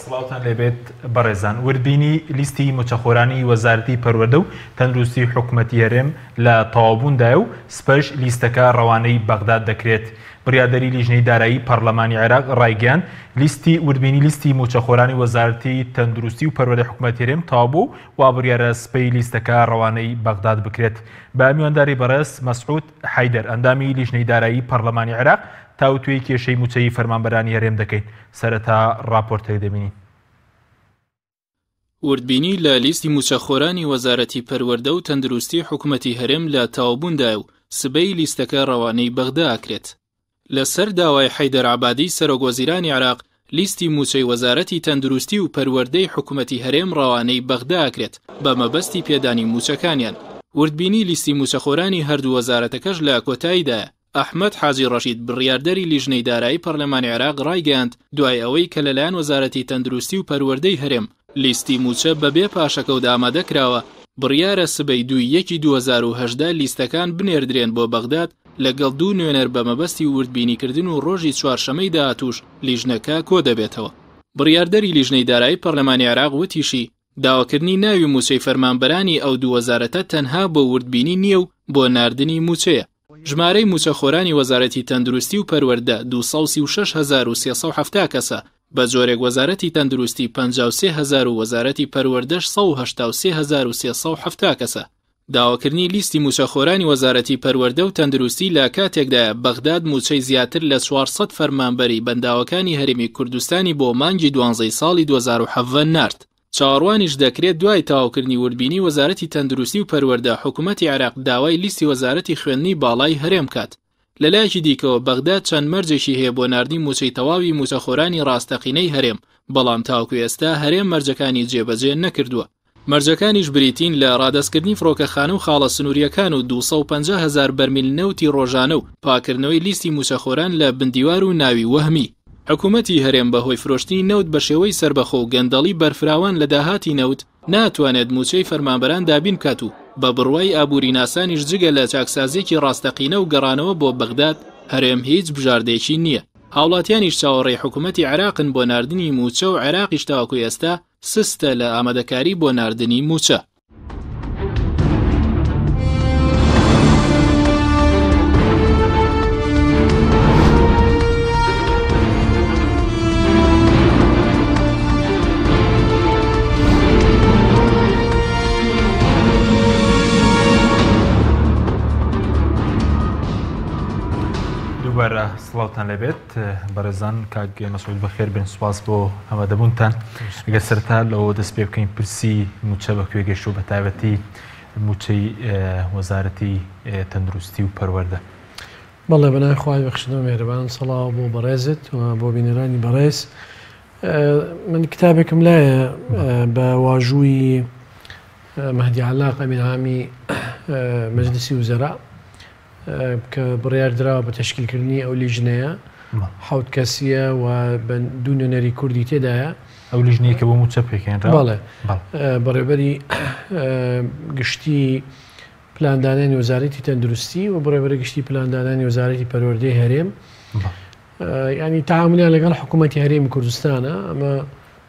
سڵاوتان لێبێت بەڕێزان. وردبینی لیستی موچەخۆرانی وەزارەتی پەروەردە و تەندروستی حکومەتی هەرێم لە تەواوبووندایە و سپەش لیستەکە ڕەوانەی بەغداد دەکرێت. بڕیاردەری لیژنەی دارایی پەڕلەمانی عێراق ڕایگەیاند، لیستی وردبینی لیستی موچەخۆرانی وەزارەتی تەندروستی و پەروەردەی حکومەتی هەرێم تەواو بووە و وابڕیارە سبەی لیستەکە ڕەوانەی بەغداد بکرێت. بە میوانداری بەڕێز مەسعود حەیدەر ئەندامی لیژنەی دارایی پەڕلەمانی عێراق تاوتوێی کێشەی موچەی فەرمانبەرانی هەرێم دەکەین. سەرەتا ڕاپۆرتێک دەبینین. وردبینی لە لیستی مووچەخۆرانی وەزارەتی پەروەردە و تەندروستی حکومەتی هەرێم لە تەواوبووندایە و سبەی لیستەکە ڕەوانەی بەغدا ئەکرێت. لەسەر داوای حەیدەر عەبادی سەرۆک وەزیرانی عێراق، لیستی مووچەی وەزارەتی تەندروستی و پەروەردەی حکومەتی هەرێم ڕەوانەی بەغدا ئەکرێت بە مەبەستی پێدانی مووچەکانیان. وردبینی لیستی مووچەخۆرانی هەردوو وەزارەتەکەش لە کۆتاییدایە. ئەحمەد حاجی ڕەشید، بڕیاردەری لیژنەی دارایی پەرلەمانی عێراق ڕایگەیاند، دوای ئەوەی کە لەلایەن وەزارەتی تەندروستی و پەروەردەی هەرێم لیستی مووچە بەبێ پاشەکەوت ئامادەکراوە، بڕیارە سبەی دووی یەکی 2018 لیستەکان بنێردرێن بۆ بەغداد لەگەڵ دوو نوێنەر بەمەبەستی وردبینیکردن و ڕۆژی چوارشەمەی داهاتووش لیژنەکە کۆدەبێتەوە. بڕیاردەری لیژنەی دارایی پەرلەمانی عێراق وتیشی، داواکردنی ناوی مووچەی فەرمانبەرانی ئەو دوو وەزارەتە تەنها بۆ وردبینی نییە و بۆ ناردنی مووچەیە. ژمارەی مووچەخۆرانی وەزارەتی تەندروستی و پەروەردە 236370 کەسە، بە جۆرێک وەزارەتی تەندروستی 53000 و وەزارەتی پەروەردەش 183370 کەسە. داواکردنی لیستی مووچەخۆرانی وەزارەتی پەروەردە و تەندروستی لە کاتێکدایە بەغداد مووچەی زیاتر لە 400 فەرمانبەری بەنداوەکانی هەرێمی کوردستانی بۆ مانگی دوانزەی ساڵی 2017 نارد. چاوەڕوانیش دەکرێت دوای تەواوکردنی وردبینی وەزارەتی تەندروستی و پەروەردە حکومەتی عێراق داوای لیستی وەزارەتی خوێندنی باڵای هەرێم بکات. لەلایەکی دیکەوە بەغداد چەند مەرجێکی هەیە بۆ ناردنی مووچەی تەواوی مووچەخۆرانی ڕاستەقینەی هەرێم، بەڵام تاوەکو ئێستا هەرێم مەرجەکانی جێبەجێ نەکردووە. مەرجەکانیش بریتین لە ڕادەستکردنی فڕۆکەخانە و خاڵە سنوورییەکان و 250 هەزار بەرمیل نەوتی ڕۆژانە و پاککردنەوەی لیستی مووچەخۆران لە بندیوار و ناوی وەهمی. حکومەتی هەرێم بەهۆی فرۆشتنی نەوت بەشێوەی سەربەخۆ و گەندەڵی بەرفراوان لە داهاتی نەوت، ناتوانێت مووچەی فەرمانبەران دابین بکات و بە بڕوای ئابووریناسانیش جگە لە چاکسازییەکی ڕاستەقینە و گەڕانەوە بۆ بەغداد، هەرێم هیچ بژاردەیەکی نییە. هاوڵاتیانیش چاوەڕێی حکومەتی عێراقن بۆ ناردنی مووچە و عێراقیش تاوەکو ئێستا سستە لە ئامادەکاری بۆ ناردنی مووچە. دووبارە سڵاوتان لێبێت بەڕێزان کاک مەسعود بەخێر بن سوپاس بۆ ئامادەبوونتان ئەگەر سەرەتا لەوە دەست پێ بکەین پرسی مووچە بە کوێ گەشت و بە تایبەتی مووچەی وەزارەتی تەندروستی و پەروەردە. بەڵێ بەناوی خوای بەخشندە و مێهرەبان سڵاو بۆ بەڕێزت و بۆ بینەرانی بەڕێز من کتابێکم لایە بە واژووی مەهدی عەلاق ئەمین عامی مەجلسی وزەرا کە بڕیار دراوە بە تەشکیلکردنی ئەو لیژنەیە حەوت کەسیە و بە دوو نوێنەری کوردی تێدایە. ئەو لیژنەیە کە بۆ مووچە پێکهێنرا؟ بەڵێ، بەڕێوەبەری گشتی پلاندانانی وەزارەتی تەندروستی و بەڕێوەبەری گشتی پلاندانانی وەزارەتی پەروەردەی هەرێم ینی تەعامولیان لەگەڵ حکوومەتی هەرێمی کوردستانە ئەمە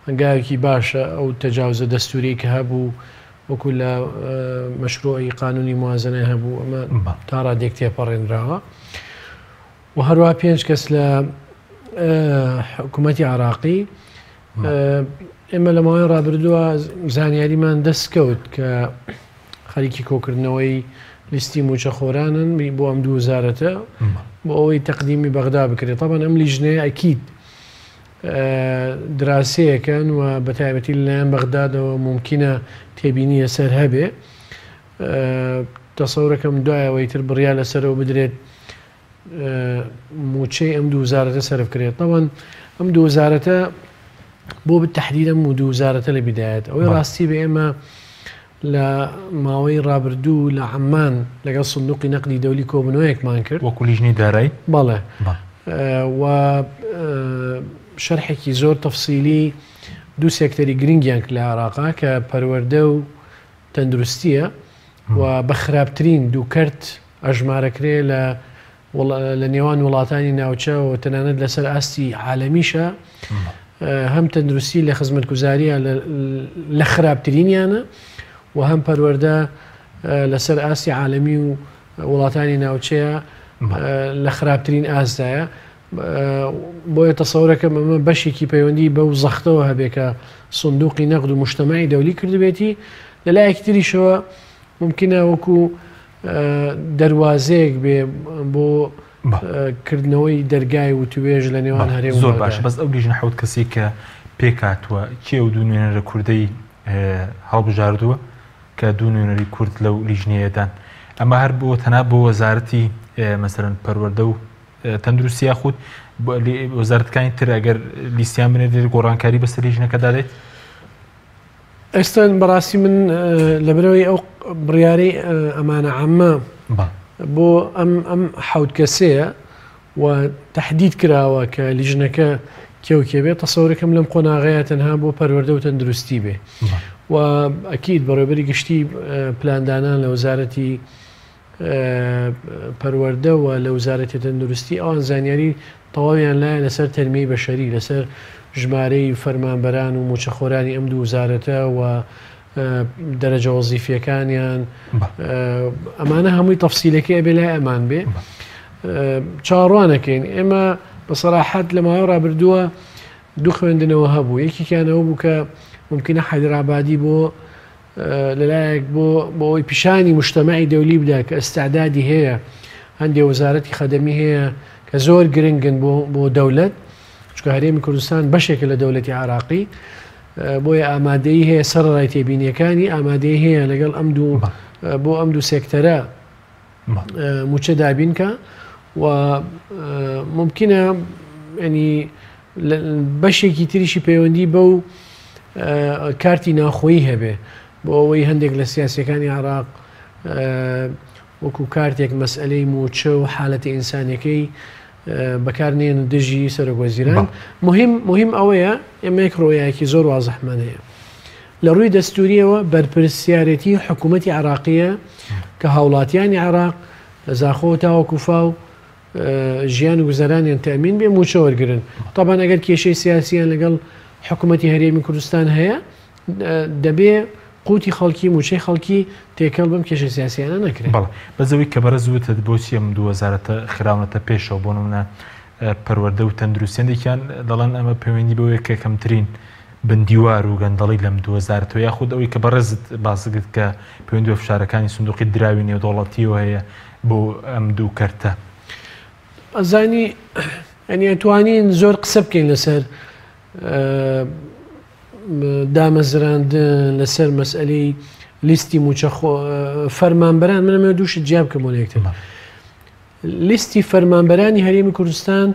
هەنگاوێکی باشە ئەو تەجاوزە دەستوری کە هەبوو وەکو لە مەشروعی قانونی موازنە هەبوو ئەمە تا ڕادێک تێپەڕێنراوە و هەروە پێنج کەس لە حکوومەتی عراقی ئێمە لە ماوەی ڕابردووە زانیاریمان دەستکەوت کە خەریکی کۆکردنەوەی لیستی موچەخۆرانن بۆ ئەم دوو وزارەتە بۆ ئەوەی تەقدیمی بەغدا بکرێت تەبەن ئەم لیژنەیە ئەکید دراسەیەکەن و بە تایبەتی لەلایەن بەغدادەوە مومکینە تێبینی لەسەر هەبێ تەسەورەکەم دوایەوەی تر بڕیار لەسەرەوە بدرێت موچەی ئەم دوو وزارەتە سەرف کرێت تەوان ئەم دوو وزارەتە بۆ تهدید ئەم دوو وزارەتە لە بیدایەت ئەوەی ڕاستی بە ئێمە لە ماوەی ڕابردوو لە عەممان لەگەڵ سندوقی نەقدی دەولی کۆبوونەوەیەکمان کرد. وەکو لیژنەی دارایی؟ بەڵێ. و شەرحێکی زۆر تەفسیلی دوو سێکتەری گرنگیان کرد لە عێراقا کە پەروەردە و تەندروستییە و بە خراپترین دوو کەرت ئەژمارەکرێ لە لە نێوان وڵاتانی ناوچە و تەنانەت لەسەر ئاستی عالەمیشە. هەم تەندروستی لە خزمەتگوزاریە لە خراپترینیانە و هەم پەروەردە لەسەر ئاستی عالەمی و وڵاتانی ناوچەیە لە خراپترین ئاستدایە. بۆیە تەسەورەکەم ئەمە بەشێکی پەیوەندی بەو زەختەوە هەبێ کە سندوقی نەقد و مجتەمەعی دەولی کردبێتی، لە لایەکی تریشەوە مومکینە وەکو دەروازەیەک بێ بۆ کردنەوەی دەرگای وتوێژ لە نێوان هەرێم زۆر باش بەس ئەو لیژنە حەوت کەسی کە پێکهاتووە کێ و دوو نوێنەرە کوردەی هەڵبژاردووە کە دوو نوێنەری کورد لەو لیژنەیەدان ئەمە هەر بۆ تەنها بۆ وەزارەتی مەسەرەن پەروەردە و تەندروستی یاخود وەزارەتەکانی تر ئەگەر لیستیان بنێردرێت گۆڕانکاری بەسەر لیژنەکەدا دێت؟ ئێستا بەڕاستی من لەبەرەوەی ئەو بڕیارەی ئەمانە عامە بۆ ئەم ئەم حەوت کەسەیە و تهدید کراوە کە لیژنەکە کێو کێ بێت تەسەورەکەم لەم قۆناغەیە تەنها بۆ پەروەردە و تەندروستی بێ و ئەکید بەڕێبەری گشتی پلاندانان لە وەزارەتی پەروەردە و لە وزارەتی تەندروستی ئەوان زانیاری تەواویان لایە لەسەر تەنمیەی بەشەری لەسەر ژمارەی فەرمانبەران و موچەخۆرانی ئەم دوو وزارەتە و دەرەجە وەزیفیەکانیان ئەمانە هەمووی تەفسیلەکەی ئەبێ لای ئەمان بێ چاوەڕوانەکەین ئێمە بە سەراحەت لە ماوەی ڕابردووە دوو خوێندنەوە هەبوو یەکێکیانەوە بوو کە ممکنە حەیدرئابادی بۆ لەلایەک بۆ بۆ ئەوەی پیشانی مجتەمەعی دەولی بدا کە ئیستعدادی هەیە، هەندێ وەزارەتی خەدەمی هەیە کە زۆر گرنگن بۆ بۆ دەولەت، چونکە هەرێمی کوردستان بەشێکە لە دەولەتی عێراقی، بۆیە ئامادەیی هەیە سەرەڕای تێبینیەکانی ئامادەیی هەیە لەگەڵ ئەم دوو بۆ ئەم دوو سێکتەرە موچە دابین کە و ممکنە ینی بەشێکی تریشی پەیوەندی بەو کارتی ناوخۆیی هەبێ بۆ ئەوەی هەندێک لە سیاسیەکانی عراق وەکو کارتێک مەسئلەی موچە و حالەتی ئینسانیەکەی بەکار نێن دژی سەرۆک وەزیران مهم مهم ئەوەیە ئێمە یەک ڕۆیایەکی زۆر وازحمان هەیە لە ڕووی دەستوریەوە بەرپرسیارێتی حکوومەتی عراقیە کە هاوڵاتیانی عراق لە زاخۆ تاوەکو فاو ژیان و گوزەرانیان تەئمین بێ مووچە وەرگرن. تەبعەن ئەگەر کێشەی سیاسیان لەگەڵ حکوومەتی هەرێمی کوردستان هەیە دەبێ قوتی خەڵکی مووچەی خەڵکی تێکەڵ بەم کێشە سیاسیانە نەکرێت. بەڵێ بەس ئەوەی کە بەڕێز وتت بۆچی ئەم دوو وەزارەتە خراونەتە پێشەوە بۆ نمونە پەروەردە و تەندروستی هەندێکیان دەڵێن ئەمە پەیوەندی بەوەیە کە کەمترین بندیوار و گەندەڵی لەم دوو وەزارەتەوە یاخود ئەوەی کە بەڕێزت باست کرد کە پەیوەندی بە فشارەکانی سندوقی دراوی نێودەوڵەتیەوە هەیە بۆ ئەم دوو کەرتە. ئەزانی ئەنی ئەتوانین زۆر قسە بکەین لەسەر دامەزراندن لەسەر مەسئلەی لیستی موچە فەرمانبەران منەمە دووشت جیا بکەم لە یەکتر لیستی فەرمانبەرانی هەرێمی کوردستان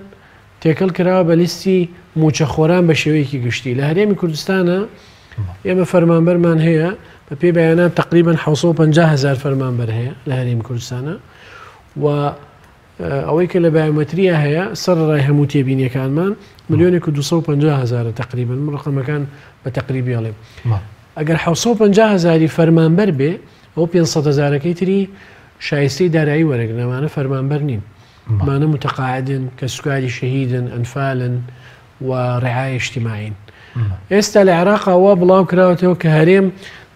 تێکەڵ کراوە بە لیستی مووچەخۆران بە شێوەیەکی گشتی لە هەرێمی کوردستانە ئێمە فەرمانبەرمان هەیە بە پێی بەیانات تقریبا 650 هزار فەرمانبەر هەیە لە هەرێمی کوردستانە و ئەوەی کە لە بایۆمەتریە هەیە سەر ڕای هەموو تێبینیەکانمان ملیۆنێک و 250 هزارە تقریبا من ڕقەمەکان بە تقریبی ئەڵێم ئەگەر 650 هزاری فەرمانبەر بێ ئەو 500 هزارەکەی تری شایستەی دارایی وەرەگرن ئەمانە فەرمانبەر نین ئەمانە متقاعدن کەسوکاری شەهیدن ئەنفالن و ڕعایە اجتماعین ئێستا لە عێراقا وا بڵاو کراوەتەوە کە هەرێم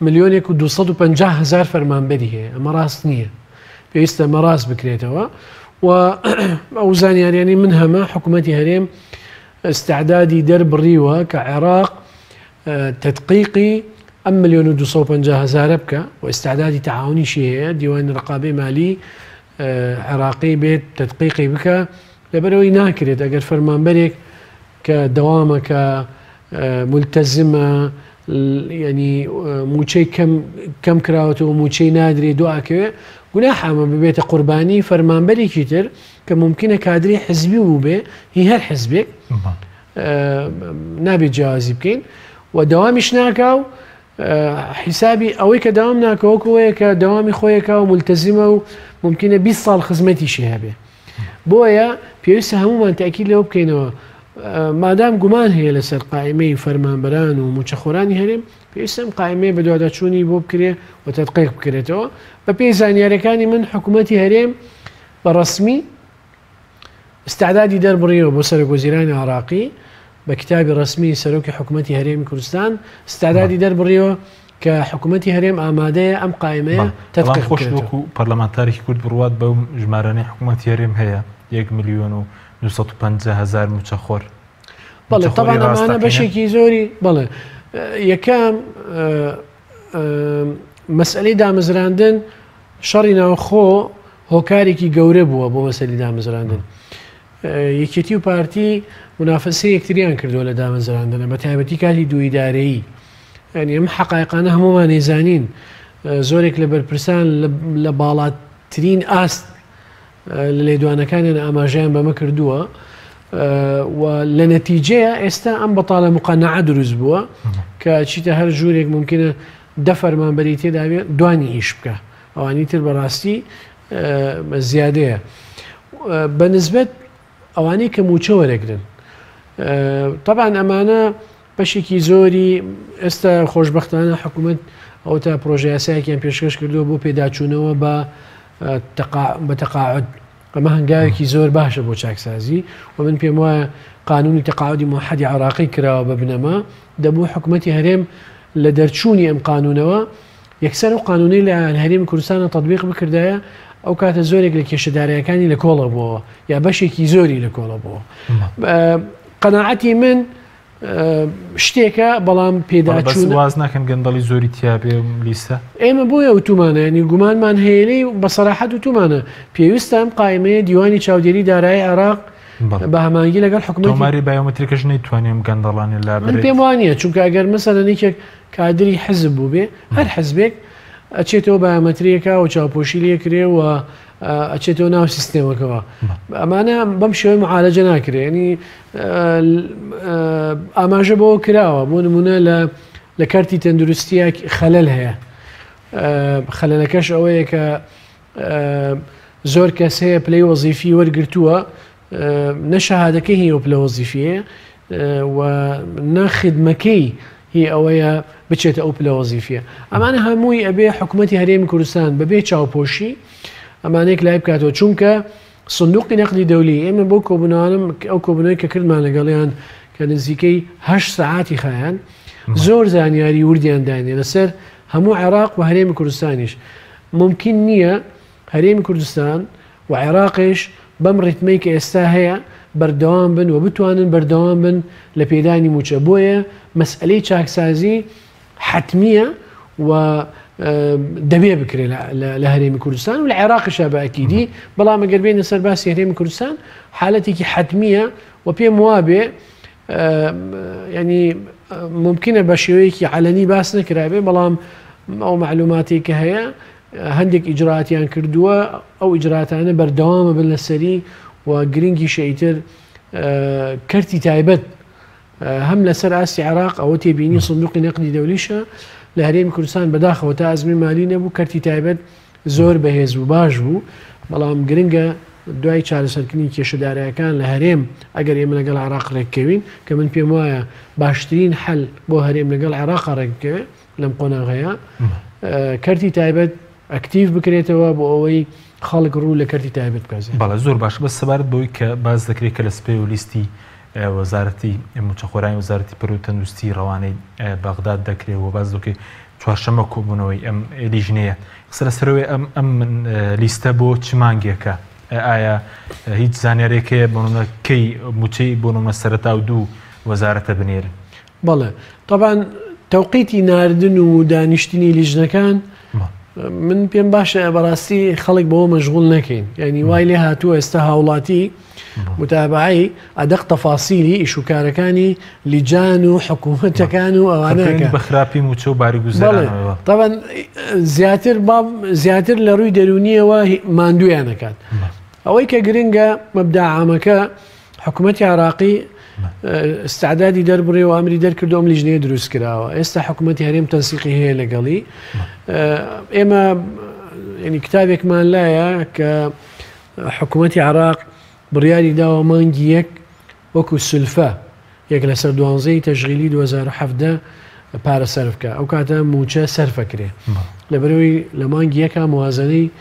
ملیۆنێک و 250 هزار فەرمانبەری هەیە ئەمە ڕاست نییە پێویستە ئەمە ڕاست بکرێتەوە و ئەو زانیاریانی من هەمە حکوومەتی هەرێم استعدادی دەربڕیوە کە عێراق تدقیقی ئەم ملیۆن و 250 هزارە بکە و استعدادی تعاونیشی هەیە دیوانی ڕقابەی مالی عێراقی بێت تدقیقی بکە لەبەرئەوەی ناکرێت ئەگەر فەرمانبەرێک کە دەوامە کە ملتەزمە ینی موچەی کەم کەم کراوەتەوە موچەی نادرێ دواکەوێ گوناح ئەمە ببێتە قوربانی فەرمانبەرێکی تر کە ممکنە کادری حزبی بوو بێ هی هەر حزبێک نابێت جیاوازی بکەین و دەوامیش ناکا و حیسابی ئەوەی کە داوام ناکە وەکو ئەوەیە کە دەوامی خۆیەکە و ملتەزیمە و ممکنە 20 ساڵ خزمەتیشی هەبێ بۆیە پێویستە هەمومان تاکید لەوە بکەینەوە مادام گومان هەیە لەسەر قائیمەی فەرمانبەران و موچەخۆرانی هەرێم پێویستە ئەم قائیمەیە بەدواداچوونی بۆ بکرێ و تەدقیق بکرێتەوە بەپێی زانیاریەکانی من حکوومەتی هەرێم بە ڕەسمی ئیستعدادی دەربڕیوە بۆ سەرۆک وەزیرانی عێراقی بە کتابی ڕەسمی سەرۆکی حکوومەتی هەرێمی کوردستان ستادادی دەربڕیوە کە حکوومەتی هەرێم ئامادەیە ئەم قایمەیە تەدقیق خۆش وەکو پەرلەمانتارێکی کورد بڕوات بەو ژمارانەی حکوومەتی هەرێم هەیە 1 میلیۆن و 250 هزار مووچەخۆر. بەڵێ تەبعەن ئەمانە بەشێکی زۆری بەڵێ یەکەم مەسئلەی دامەزراندن شەڕی ناوخۆ هۆکارێکی گەورە بووە بۆ مەسەلی دامەزراندن. یەکێتی و پارتی منافەسەی یەکتریان کردووە لە دامەزراندنە بە تایبەتی کاتی دووئیدارەیی یعنی ئەم حقایقانە هەمومان ئەیزانین زۆرێک لە بەرپرسان لە باڵاترین ئاست لە لێدوانەکانیان ئاماژەیان بەمە کردووە و لە نەتیجەیە ئێستا ئەم بەتاڵە مقەنەعە دروست بووە کە چیتە هەر ژوورێک ممکنە دە فەرمانبەری تێداوێ دوانی ئیش بکە ئەوانی تر بەڕاستی زیادەیە بە نسبەت ئەوانەی کە موچە وەرەگرن طبعا ئەمانە بەشێکی زۆری ئێستا خۆشببختانە حکوومەت ئەو تا پرۆژە یاسایەکیان پێشکەش کردووە بۆ پێداچوونەوە بە بە تەقاعد ئەمە هەنگاوێکی زۆر باشە بۆ چاکسازی و من پێم وایە قانونی تەقاعدی موحدی عراقی کراوە بە بنەما دەبوو حکوومەتی هەرێم لە دەرچوونی ئەم قانونەوە یەکسەر ئەو قانونەی لە هەرێمی کوردستانە تەتبیق بکردایە ئەو کاتە زۆرێک لە کێشە دارایەکانی لە کۆڵە بووەوە یا بەشێکی زۆری لە کۆڵە بووە قەناعەتی من شتێکە بەڵام پێداچوون واز ناکەن گەندەڵی زۆری تیاابێ لیستە ئێمە بۆیە وتومانە ینی گومانمان هەیەی بە سەراحەت وتومانە پێویستە ئەم قایمەیە دیوانی چاودێری دارایی عێراق بە هەمانگی لەگەڵ حکومەتی تۆماری بایۆمەتریکەش نەیتوانێ ئەم گەندەڵانە لابەرێت من پێم وانییە چونکە ئەگەر مەسەلەن یەکێک کادری حزب بووبێ هەر حزبێک ئەچێتەوە بایۆمەتریەکە و چاوپۆشی لێکرێ و ئەچێتەوە ناو سیستێمەکەەوە ئەمانە بەم شێوەی معالەجە ناکرێ ینی ئاماژە بۆ کراوە بۆ نمونە لە لە کەرتی تەندروستیە خەلەل هەیە خەلەلەکەش ئەوەیە کە زۆر کەس هەیە پلەی وەزیفی وەرگرتووە نە شەهادەکەی هی ئەو پلە وەزیفیەیە و نە خدمەکەی هی ئەوەیە بچێتە ئەو پلە وەزیفیە ئەمانە هەمووی ئەبێ حکوومەتی هەرێمی کوردستان بەبێ چاوپۆشی ئەمانەیەک لای بکاتەوە چونکە سندوقی نەقدی دەولی ئێمە بۆ کۆبوونەوانم ئەو کۆبوونەوەی کە کردمان لەگەڵیان کە نزیکەی هەشت سەعاتی خایان زۆر زانیاری وردیان دانێ لەسەر هەموو عێراق و هەرێمی کوردستانیش مومکین نییە هەرێمی کوردستان و عێراقیش بەم ڕیتمەی کە ئێستا هەیە بەردەوام بن و بتوانن بەردەوام بن لە پێدانی مووچە بۆیە مەسئەلەی چاکسازی حەتمییە و دەبێ بکرێت لە هەرێمی کوردستان و لە عێراقیشا بە ئەکیدی بەڵام ئەگەر بێینە سەر باسی هەرێمی کوردستان حالەتێکی حەتمییە و پێم وابێ ینی ممکنە بە شێوەیەکی عەلەنی باس نەکرابێ بەڵام ئەو معلوماتی کە هەیە هەندێک ئیجراتیان کردووە ئەو ئیجراتانە بەردەوامە بن لەسەری و گرنگی شەیتر کەرتی تایبەت هەم لەسەر ئاستی عێراق ئەوە تێبینی سندوقی نەقدی دەولیشە لە هەرێمی کوردستان بەداخەوە تا ئەزمی مالی نەبوو کەرتی تایبەت زۆر بەهێز و باش بوو، بەڵام گرنگە دوای چارەسەرکردنی کێشە دارایەکان لە هەرێم، ئەگەر ئێمە لەگەڵ عێراق رێککەوین، کە من پێم وایە باشترین حەل بۆ هەرێم لەگەڵ عێراقا رێکبکەوێت لەم قۆناغەیە، کەرتی تایبەت ئەکتیڤ بکرێتەوە بۆ ئەوەی خەڵک روو لە کەرتی تایبەت بکات زیاتر. بەڵێ زۆر باشە، بەس سەبارەت بەوەی کە باس دەکرێت کە لە سپەیەوە لیستی وەزارەتی مووچەخۆرانی وەزارەتی پەروەردە و تەندروستی ڕەوانەی بەغداد دەکرێت و باس دەکرێت چوارشەممە کۆبوونەوەی ئەم لیژنەیە قسە لەسەرەوەی ئەم ئەم لیستە بۆ چ مانگێکە ئایا هیچ زانیارێک هەیە بۆ نمونە کەی مووچەی بۆ نمونە سەرەتا و دوو وەزارەتە بنێرن؟ بەڵێ تەبعەن تەوقیتی ناردن و دانیشتنی لیژنەکان من پێم باشە بەڕاستی خەڵک بەوە مەشغول نەکەین یعنی وای لێ هاتووە ئێستا هاوڵاتی متابعەی ئەدەق تەفاسیلی ئیش و کارەکانی لیجان و حکوومەتەکان و ئەوانەکە بە خراپی موچە و باری گوزەرانەوە طبعا زیاتر زیاتر لە ڕووی دەرونیەوە ماندوویان دەکات ئەوەی کە گرنگە مەبدا عامەکە حکوومەتی عراقی استعدادی دەربڕی و ئەمری دەرکردو ئەم لیژنەیە دروست کراوە ئێستا حکوومەتی هەرێم تەنسیقی هەیە لەگەڵی ئێمە ینی کتابێکمان لایە کە حکوومەتی عراق بڕیاری داوە مانگی یەک وەکو سولفە یەک لەسەر دوانزەی تەشغیلی 2017 پارە سەرف بکە ئەو کاتە موچە سەرفەکرێ لەبەرەوەی لە مانگی یەکا موازنەی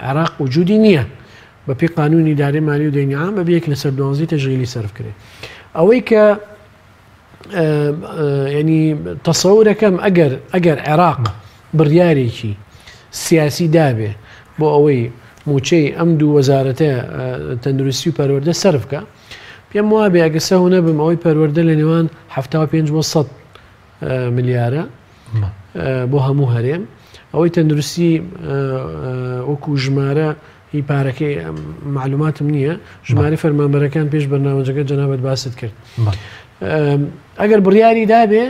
عێراق وجودی نییە بە پێی قانونی ئیدارەی مالی و دەینی عام بەبێ یەک لەسەر دوانزەی تەشغیلی سەرف کرێ ئەوەی کە ینی تەسەورەکەم ئەگەر ئەگەر عێراق بڕیارێکی سیاسی دابێ بۆ ئەوەی موچەی ئەم دوو وەزارەتە تەندروستی و پەروەردە سەرف بکە پێم وابێ ئەگە سەهو نەبم ئەوەی پەروەردە لە نێوان 75 بۆ 100 ملیارە بۆ هەموو هەرێم ئەوەی تەندروستی وەکو ژمارە هی پارەکەی معلوماتم نییە ژمارە فەرمانبەرەکان پێش بەرنامەجەکە جەنابەت باست کرد ئەگەر بڕیاری دابێ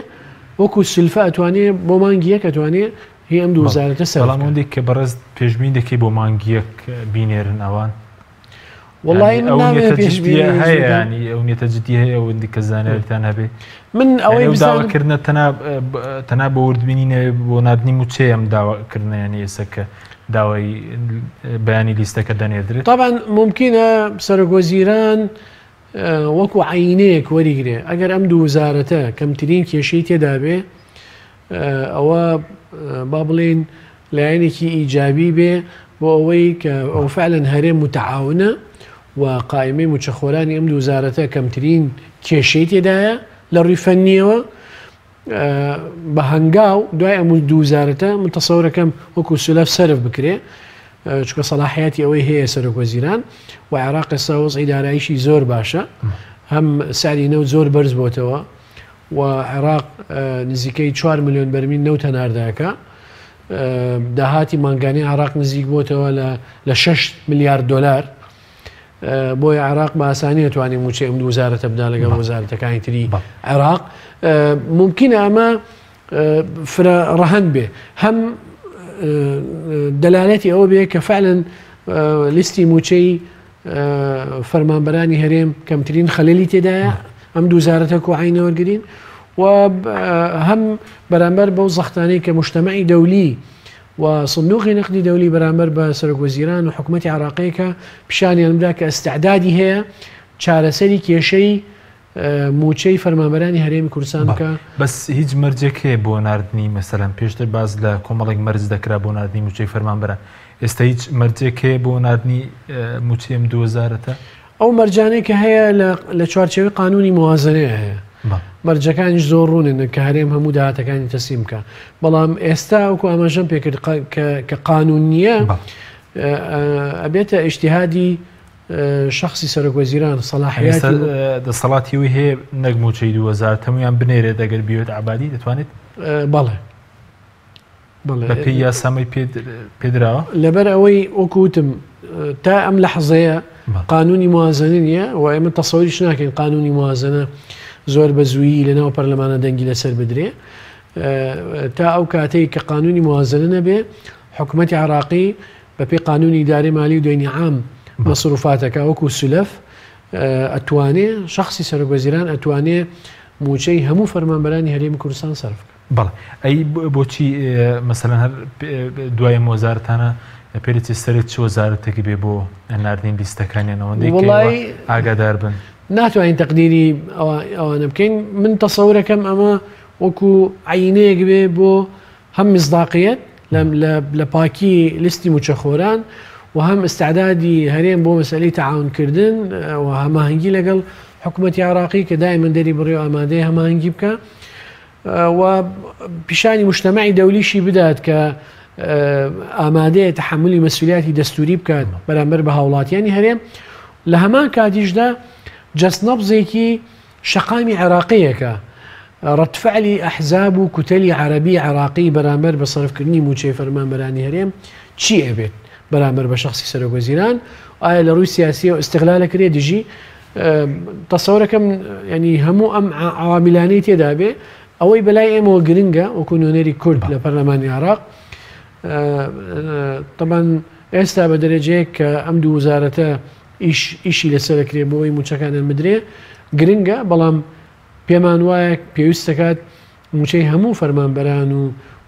وەکو سلفە ئەتوانێ بۆ مانگی یەک ئەتوانێ هی ئەم دوو وزارەتە سەر بەڵام ئەوەندێک کە بەڕێز پێشبین دەکەی بۆ مانگی یەک بینێرن ئەوان وەڵی من ئەو نامەوێ نیەتە پێشبینی جدیە هەیە بکەم. ینی ئەو نیەتە جدی هەیە ئەوەندی کە زانیاریتان هەبێ من ئەوەی ئەو بزانم داواکردنە تەنها تەنها بۆ وردبینی نەوێ بۆ ناردنی مووچەیە ئەم داواکردنە یعنی ئێستا کە داوای بەیانی لیستەکە دەنێردرێت طبعا ممکنە سەرۆک وەزیران وەکو عینەیەک وەریگرێ ئەگەر ئەم دوو وزارەتە کەمترین کێشەی تێدا بێ ئەوە با بڵێین لایەنێکی ئیجابی بێ بۆ ئەوەی کە ئەو فعلەن هەرێم متعاونە و قائیمەی موچەخۆرانی ئەم دوو وزارەتە کەمترین کێشەی تێدایە لە ڕووی فەنیەوە بە هەنگاو دوای ئەم دوو وزارەتە من تەسەورەکەم وەکو سولەف سەرف بکرێ چونکە سەلاحیاتی ئەوەی هەیە سەرۆک وەزیران و عێراق ئێستا وەزعی داراییشی زۆر باشە هەم سعری نەوت زۆر بەرز بۆتەوە و عێراق نزیکەی 4 ملیۆن بەرمیل نەوت هەناردەکە داهاتی مانگانی عێراق نزیک بۆتەوە لە 6 ملیار دلار بۆیە عێراق بە ئاسانی ئەتوانێت مووچەی ئەم دوو وەزارەتە بدا لەگەڵ وەزارەتەکانی تری عێراق ممکنە ئەمە فرە ڕەهەند بێ هەم دەلالەتی ئەوە بێ کە فعلەن لیستی مووچەی فەرمانبەرانی هەرێم کەمترین خەلەلی تێدایە ئەم دوو زارەتە کوعینە وەرگین و هەم بەرامبەر بەو زەختانەی کە مجتەمەعی دەولی و سندوقی نەقدی دەولی بەرامبەر بە سەرۆک وەزیران و حکومەتی عێراقی کە پیشانیان بدا کە ئیستعدادی هەیە چارەسەری کێشەی مووچەی فەرمانبەرانی هەرێمی کوردستان بکا. بەس هیچ مەرجێک هەیە بۆ ناردنی مەسەلەن پێشتر باس لە کۆمەڵێک مەرج دەکرا بۆ ناردنی مووچەی فەرمانبەران ئێستا هیچ مەرجێک هەیە بۆ ناردنی مووچەی ئەم دوو وەزارەتە؟ ئەو مەرجانەی کە هەیە لە چوارچێوەی قانونی موازنەیە هەیە مەرجەکانیش زۆر ڕوونن کە هەرێم هەموو داهاتەکانی تەسلیم بکە بەڵام ئێستا وەکو ئاماژەم پێکرد کە قانون نییە ئەبێتە ئیجتیهادی شخصی سەرۆک وەزیران سەلاحیاتی دەسەڵاتی ئەوی هەیە نەک موچەی دوو وەزارەت هەموویان بنێرێت ئەگەر بیەوێت عەبادی دەتوانێت؟ بەڵێ بەپێی یاسامەی پێدراوە؟ لەبەر ئەوەی وەکو وتم تا ئەم لەحزەیە قانونی موازنە نییە و ئێمە تەسەوریش ناکەین قانونی موازنە زۆر بە زوویی لەناو پەرلەمانە دەنگی لەسەر بدرێ تا ئەو کاتەی کە قانونی موازنە نەبێ حکوومەتی عراقی بەپێی قانونی ئیدارەی مالی و دەینی عام مەسروفاتەکە وەکو سولەف ئەتوانێ شخصی سەرۆک وەزیران ئەتوانێ موچەی هەموو فەرمانبەرانی هەرێمی کوردستان سەرف بکا. بەڵێ ئەی بۆچی مەسەلەن هەر دوای ئەم وەزارەتانە پێدەچێت سەرت چ وەزارەتێک بێ بۆ ناردنی لیستەکانیان ئەوەندەی کە ئێوە ئاگادار بن؟ ناتوانین تەقدیری ئەوانە بکەین من تەسەورەکەم ئەمە وەکو عینەیەک بێ بۆ هەم مصداقیەت لە پاکی لیستی مووچەخۆران و هەم ئیستعدادی هەرێم بۆ مەسئەلەی تەعاون کردن و هەماهەنگی لەگەڵ حکوومەتی عێراقی کە دایمەن دەری بڕی و ئامادەیە هەماهەنگی بکە و پیشانی مجتەمەعی دەولیشی بدات کە ئامادەیە تەحملی مەسولیاتی دەستوری بکات بەرامبەر بە هاوڵاتیانی هەرێم لە هەمان کاتیشدا جەست نەبزێکی شەقامی عێراقییەکە، ڕەدفعلی ئەحزاب و کوتەلی عەرەبی عێراقی بەرامبەر بە سەرفکردنی مووچەی فەرمانبەرانی هەرێم چی ئەبێت بەرامبەر بە شەخسی سەرۆک وەزیران؟ ئایا لە ڕووی سیاسیەوە ئیستغلال ئەکرێ دژی؟ تەسەورەکەم یانی هەموو ئەم عەوامیلانەی تێدا بێ ئەوەی بەلای ئێمەوە گرنگە وەکو نوێنەری کورد لە پەرلەمانی عێراق تەبعەن ئێستا بە دەرەجەیەک کە ئەم دوو وزارەتە ئیش ئیشی لەسەر ئەکرێ بۆ ئەوەی مووچەکانیان بدرێ گرنگە، بەڵام پێمان وایە پێویست دەکات مووچەی هەموو فەرمانبەران و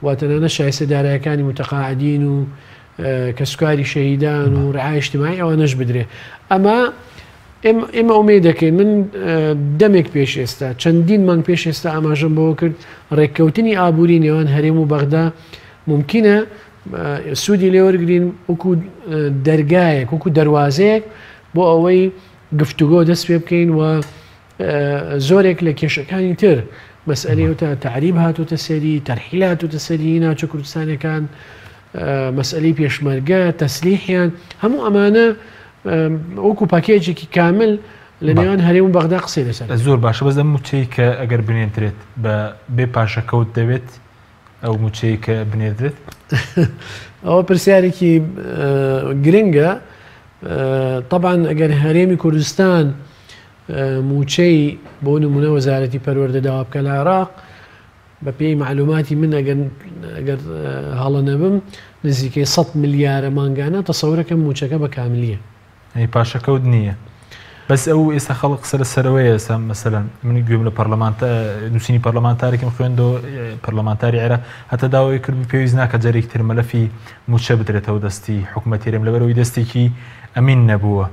و تەنانەت شایستە دارایەکانی متقاعدین و کەسوکاری شەهیدان و رعایە اجتماعی ئەوانەش بدرێ. ئەمە ئێمە ئومێد دەکەین. من دەمێک پێش ئێستا چەندین مانگ پێش ئێستا ئاماژەم بەوە کرد ڕێککەوتنی ئابووری نێوان هەرێم و بەغدا مومکینە سوودی لێوەرگین وەکو دەرگایەک وەکو دەواازەیەک بۆ ئەوەی گفتوگۆ دەست پێ بکەین و زۆرێک لە کێشەکانی تر مەسئلەی وتە تەعریب هاتووتە سەری، تەرحیل هاتووتە سەری ناوچە کوردستانەکان، مەسئلەی پێشمەرگە، تەسلیحیان، هەموو ئەمانە وەکو پاکێجێکی کامل لە نێوان هەرێم و بەغدا قسەی لەسەر. زۆر باشە بەس ئەم مووچەی کە ئەگەر بنێردرێت بە بێ پاشەکەوت دەبێت ئەو مووچەی کە بنێردرێت؟ ئەوە پرسیارێکی گرنگە. تەبعەن ئەگەر هەرێمی کوردستان مووچەی بۆ نمونە وەزارەتی پەروەردە داوا بکە لە عێراق بە پێی مەعلوماتی من ئەگەر ئەگەر هەڵە نەبم نزیکەی 100 ملیارە مانگانە تەسەورەکەم مووچەکە بە کاملیە. ئەی پاشەکەوت نییە بەس ئەو ئێستا خەڵک قسە لە سەرەوەیە ئێستا مەسەلەن من گوێم لە پەرلەمان نووسینی پەرلەمانتارێکم خوێندەوە پەرلەمانتاری عێراق هەتا داوای کرد پێویست ناکە جارێکی تر مەلەفی مووچە بدرێتەوە دەستی حکوومەتی هەرێم لەبەرەوەی دەستێکی ئەمین نەبووە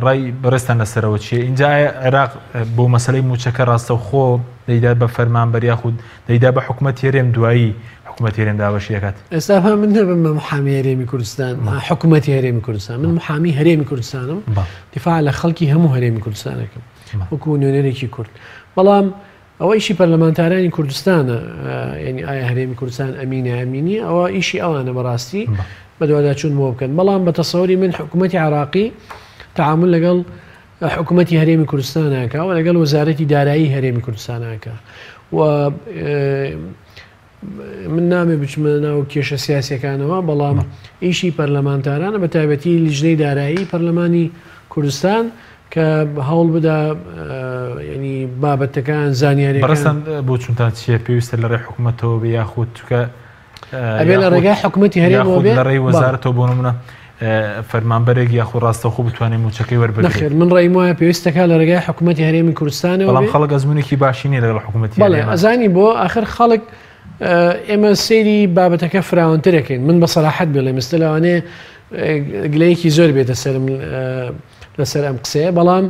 ڕای بەڕێزتان لەسەرەوە چییە؟ ئینجا ئایا عێراق بۆ مەسەلەی مووچەکە ڕاستەوخۆ دەیدات بە فەرمانبەر یاخود دەیدا بە حکومەتی هەرێم دوایی حکومەتی هەرێم دابەشی دەکات؟ ئێستا با من نەبم بە محامی هەرێمی کوردستان، حکومەتی هەرێمی کوردستان، من محامی هەرێمی کوردستانم، دیفاع لە خەڵکی هەموو هەرێمی کوردستان ئەکەم وەکو نوێنەرێکی کورد. بەڵام ئەوە ئیشی پەرلەمانتارانی کوردستانە، یعنی ئایا هەرێمی کوردستان ئەمینە ئەمین نییە، ئەوە ئیشی ئەوانە بەڕاستی بەدواداچوون بۆ بکەن. بەڵام بە تەسەوری من حکوومەتی عراقی تعامل لەگەڵ حکوومەتی هەرێمی کوردستانەکە و لەگەڵ وەزارەتی دارایی هەرێمی کوردستانەکە و من نامێ بچمە ناو کێشە سیاسیەکانەوە، بەڵام ئیشی پەرلەمانتارانە بە تایبەتی لیژنەی دارایی پەرلەمانی کوردستان کە هەوڵ بدا ینی بابەتەکان زانیاریەکان. بەڕێزتان بۆچوونتان چییە؟ پێویستە لە ڕێی حکومەتەوە بێ یاخود چونکە ئەبێ لە ڕێگای حکومەتی هەرێمەوە بێ؟ یاخود لە ڕێی وەزارەتەوە بۆ نمونە فەرمانبەرێک یاخود ڕاستەوخۆ بتوانێت مووچەکەی وەربگرێت؟ نەخێر من ڕێیم وایە پێویستەکە لە ڕێگای حکومەتی هەرێمی کوردستانەوە بەڵام خەڵک ئەزمونێکی باشی نییە لەگەڵ حکومەتی بەڵێ ئەزانی بۆ ئاخر خەڵک ئێمە سەیری بابەتەکە فراوانترەکەین من بە سەراحەت بڵێم ئێستا لەوانەیە گلەیەکی زۆر بێتە سەرم لەسەر ئەم قسەیە بەڵام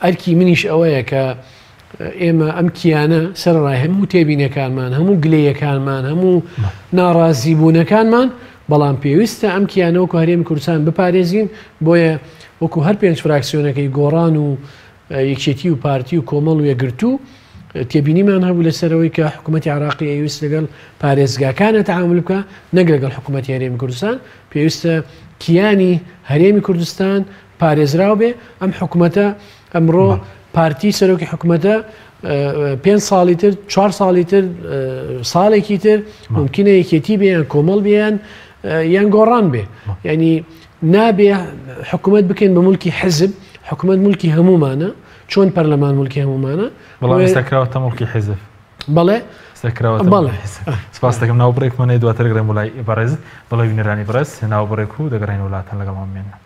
ئەرکی منیش ئەوەیە کە ئێمە ئەم کیانە سەرڕای هەموو تێبینەکانمان هەموو گلەیەکانمان هەموو ناڕازیبوونەکانمان بەڵام پێویستە ئەم کیانە وەکو هەرێمی کوردستان بپارێزین بۆیە وەکو هەر پێنج فراکسیۆنەکەی گۆڕان و یەکێتی و پارتی و کۆمەڵ و یەکگرتوو تێبینیمان هەبوو لەسەرەوەی کە حکوومەتی عراقی ئەویست لەگەڵ پارێزگاکانە تعامل بکە نەک لەگەڵ حکوومەتی هەرێمی کوردستان پێویستە کیانی هەرێمی کوردستان پارێزراو بێ ئەم حکومەتە ئەمڕۆ پارتی سەرۆکی حکومەتە پێ ساڵی تر چوار ساڵی تر ساڵێکی تر ممکنە یەکێتی بێ یان کۆمەڵ بیان یان گۆڕان بێ ینی نابێ حکوومەت بکەین بە ملکی حزب حکوومەت ملکی هەمومانە چۆن پەرلەمان ملکی هەمومانە بەڵام ئێستا کراوەتە ملکی حزب بەڵێ بەڵێ سپاس دەکەم ناو بڕێکمان هەیە دواتر گەڕێن بۆ لای بەڕێزت بەڵێ بینەرانی بەڕێز ناو بڕێک و دەگەڕێن وڵاتان لەگەڵمان بمێنن.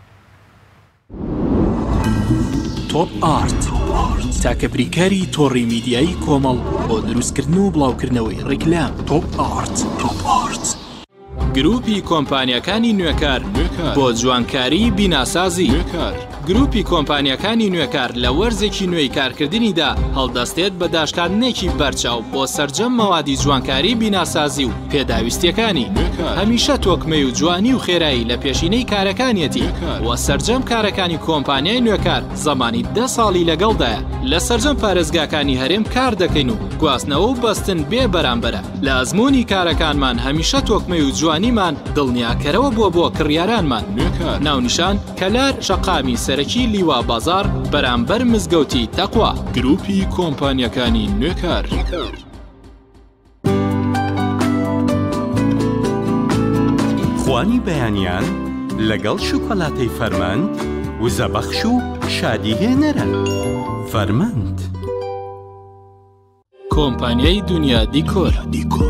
تۆپ ئارت تاکە بریکاری تۆڕی میدیایی کۆمەڵ بۆ دروستکردن و بڵاوکردنەوەی ڕیکلام. تۆپ ئارت. تۆپ ئارت. گروپی کۆمپانیاکانی نوێکار بۆ جوانکاری بیناسازی. گروپی کۆمپانیاکانی نوێکار لە وەرزێکی نوێی کارکردنیدا هەڵدەستێت بە داشکاندنێکی بەرچاو بۆ سەرجەم مەوادی جوانکاری بیناسازی و پێداویستیەکانی هەمیشە تۆکمەی و جوانی و خێرایی لە پێشینەی کارەکانیەتی و سەرجەم کارەکانی کۆمپانیای نوێکار زەمانی دە ساڵی لەگەڵدایە لە سەرجەم پارێزگاکانی هەرێم کار دەکەین و گواستنەوە و بەستن بێ بەرامبەرە لە ئەزموونی کارەکانمان هەمیشە تۆکمەی و جوانیمان دڵنیاکەرەوە بووە بۆ کڕیارانمان ناونیشان کەلار شەقامی سەرەکی لیوا بازاڕ بەرامبەر مزگەوتی تەقوا. گروپی کۆمپانیاکانی نوێکار. خوانی بەیانیان لەگەڵ شوکۆلاتەی فەرمەند وزەبەخش و شادی هێنەرە. فەرمەند. کۆمپانیای دونیا دیکۆر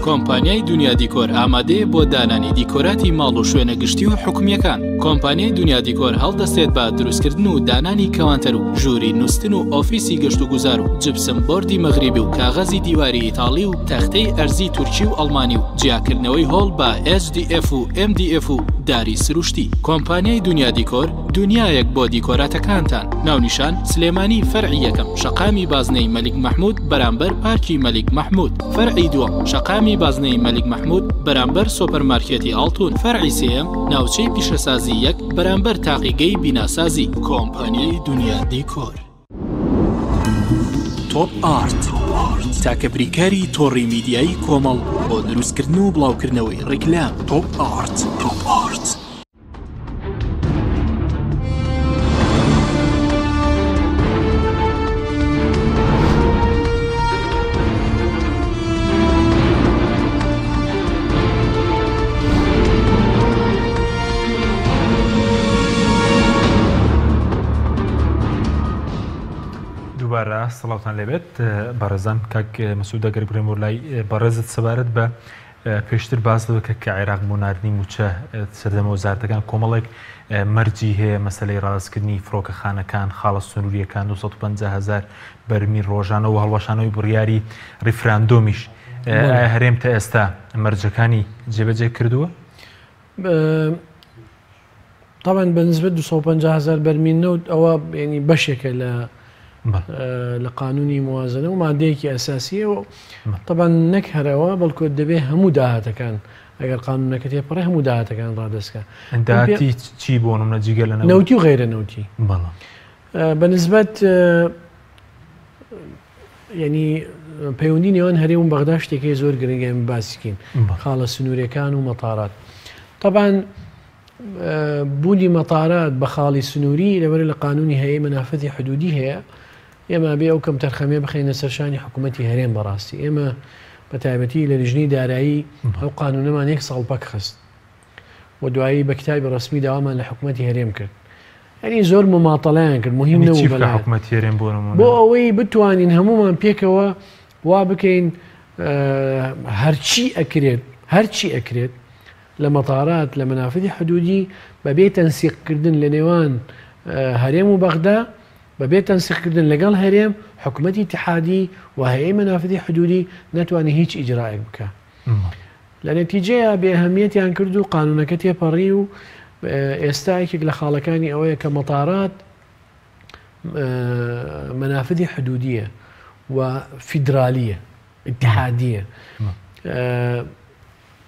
کۆمپانیای دونیا دیکۆر ئامادەیە بۆ دانانی دیکۆراتی ماڵ و شوێنە گشتی و حکومییەکان. کۆمپانیای دونیا دیکۆر هەڵدەستێت بە دروستکردن و دانانی کەوانتەر و ژووری نوستن و ئۆفیسی گەشتوگوزار و جپسم بۆردی مەغریبی و کاغەزی دیواری ئیتاڵی و تەختەی ئەرزی تورکی و ئەڵمانی و جیاکردنەوەی هۆڵ بە HDF و MDF و داری سروشتی. کۆمپانیای دونیا دیکۆر دونیایەک بۆ دیکۆراتەکانتان. ناونیشان، سلێمانی فەرعی یەکەم شەقامی بازنەی مەلیک مەحمود بەرامبەر پارکی مەلیک مەحمود فەرعی دووەم شەقامی بازنەی مەلیک مەحمود بەرامبەر سۆپەرمارکێتی ئاڵتون فەرعی سێیەم ناوچەی پیشەسازی یەک بەرامبەر تاقیگەی بیناسازی. کۆمپانیای دونیا دیکۆر. تۆپ ئارت تاکە بریکاری تۆڕی میدیایی کۆمەڵ بۆ دروستکردن و بڵاوکردنەوەی ڕیکلام. تۆپ ئارت. تۆپ ئارت. دووبارە سڵاوتان لێبێت بەڕێزان کاک مەسعود ئەگەر بڕێمەوە لای بەڕێزت سەبارەت بە پێشتر باس لەوە کرد کە عێراق بۆ ناردنی مووچە سەردەمە وەزارەتەکان کۆمەڵێک مەرجی هەیە مەسەلەی ڕاستکردنی فڕۆکەخانەکان خاڵە سنووریەکان 250 هزار بەرمیل ڕۆژانە و هەڵوەشانەوەی بڕیاری ڕیفراندۆمیش ئایا هەرێم تا ئێستا مەرجەکانی جێبەجێ کردووە؟ طبعا بە نسبەت 250 هزار بەرمیل نەوت ئەوە ینی بەشێکە لە لە قانونی موازنە و مادەیەکی ئەساسیە و طبعا نەک هەرەوە بەڵکو دەبێ هەموو داهاتەکان ئەگەر قانونەکە تێپەڕێ هەموو داهاتەکان ڕادەستکە داهاتی چی بۆ نمونە جگە لە نەوتی و غەیرە نەوتی بەڵێ بە نسبەت یعنی پەیوەندی نێوان هەرێم و بەغدا شتێکی زۆر گرنگە ئێمە باسی کەین خاڵە سنوورەکان و مەتارات طبعا بوونی مەتارات بە خاڵی سنووری لەبەر لە قانونی هەیە مەنافەتی حدودی هەیە ئێمە بێ ئەو کەم تەرخەمێ بخەینە سەرشانی حکوومەتی هەرێم بەڕاستی ئێمە بە تایبەتی لە لیژنەی دارایی ئەو قانونەمان یەک ساڵ پەک خست و دوایی بە کتابی ڕەسمی داوامان لە حکوومەتی هەرێم کرد یعنی زۆر مماتەڵەیان کرد مهم نەبوو بەلایان حکومەتی هەرێم بۆ نموونە بۆ ئەوەی بتوانین هەمومان پێکەوە وا بکەین هەرچی ئەکرێت هەرچی ئەکرێت لە مەتارات لە مەنافذی حدودی بەبێ تەنسیقکردن لە نێوان هەرێم و بەغدا بەبێ تەنسیقکردن لەگەڵ هەرێم حکومەتی ئیتحادی و هەیئەی مەنافذی حدودی نەتوانێت هیچ ئیجرائێک بکا. لە نەتیجەیا بێ ئەهەمیەتیان کرد و قانونەکە تێپەڕی و ئێستا یەکێک لە خاڵەکانی ئەوەیە کە مەتارات مەنافذی حدودیە و فیدرالیە ئیتحادیە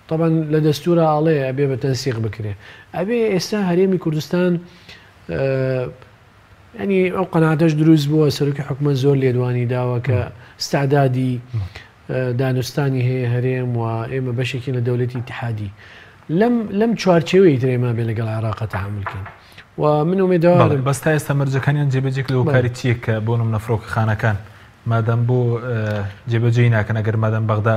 طبعا لە دەستورا ئاڵێ ئەبێ بە تەنسیق بکرێ ئەبێ ئێستا هەرێمی کوردستان ینی ئەو قەناتەش دروست بووە سەرۆکی حکومەت زۆر لێدوانی داوە کە استعدادی دانوستانی هەیە هەرێم و ئێمە بەشێکین لە دەولەتی ئیتحادی لەم لەم چوارچێوەی تر ئێمە بێ لەگەڵ عێراقە تەعامل کەین و من ئومێدەوارم بەس تا ئێستا مەرجەکانیان جێبەجێ کردووە هۆکاری چییە کە بۆ نمونە فڕۆکەخانەکان مادام بۆ جێبەجێی ناکەن ئەگەر مادام بەغدا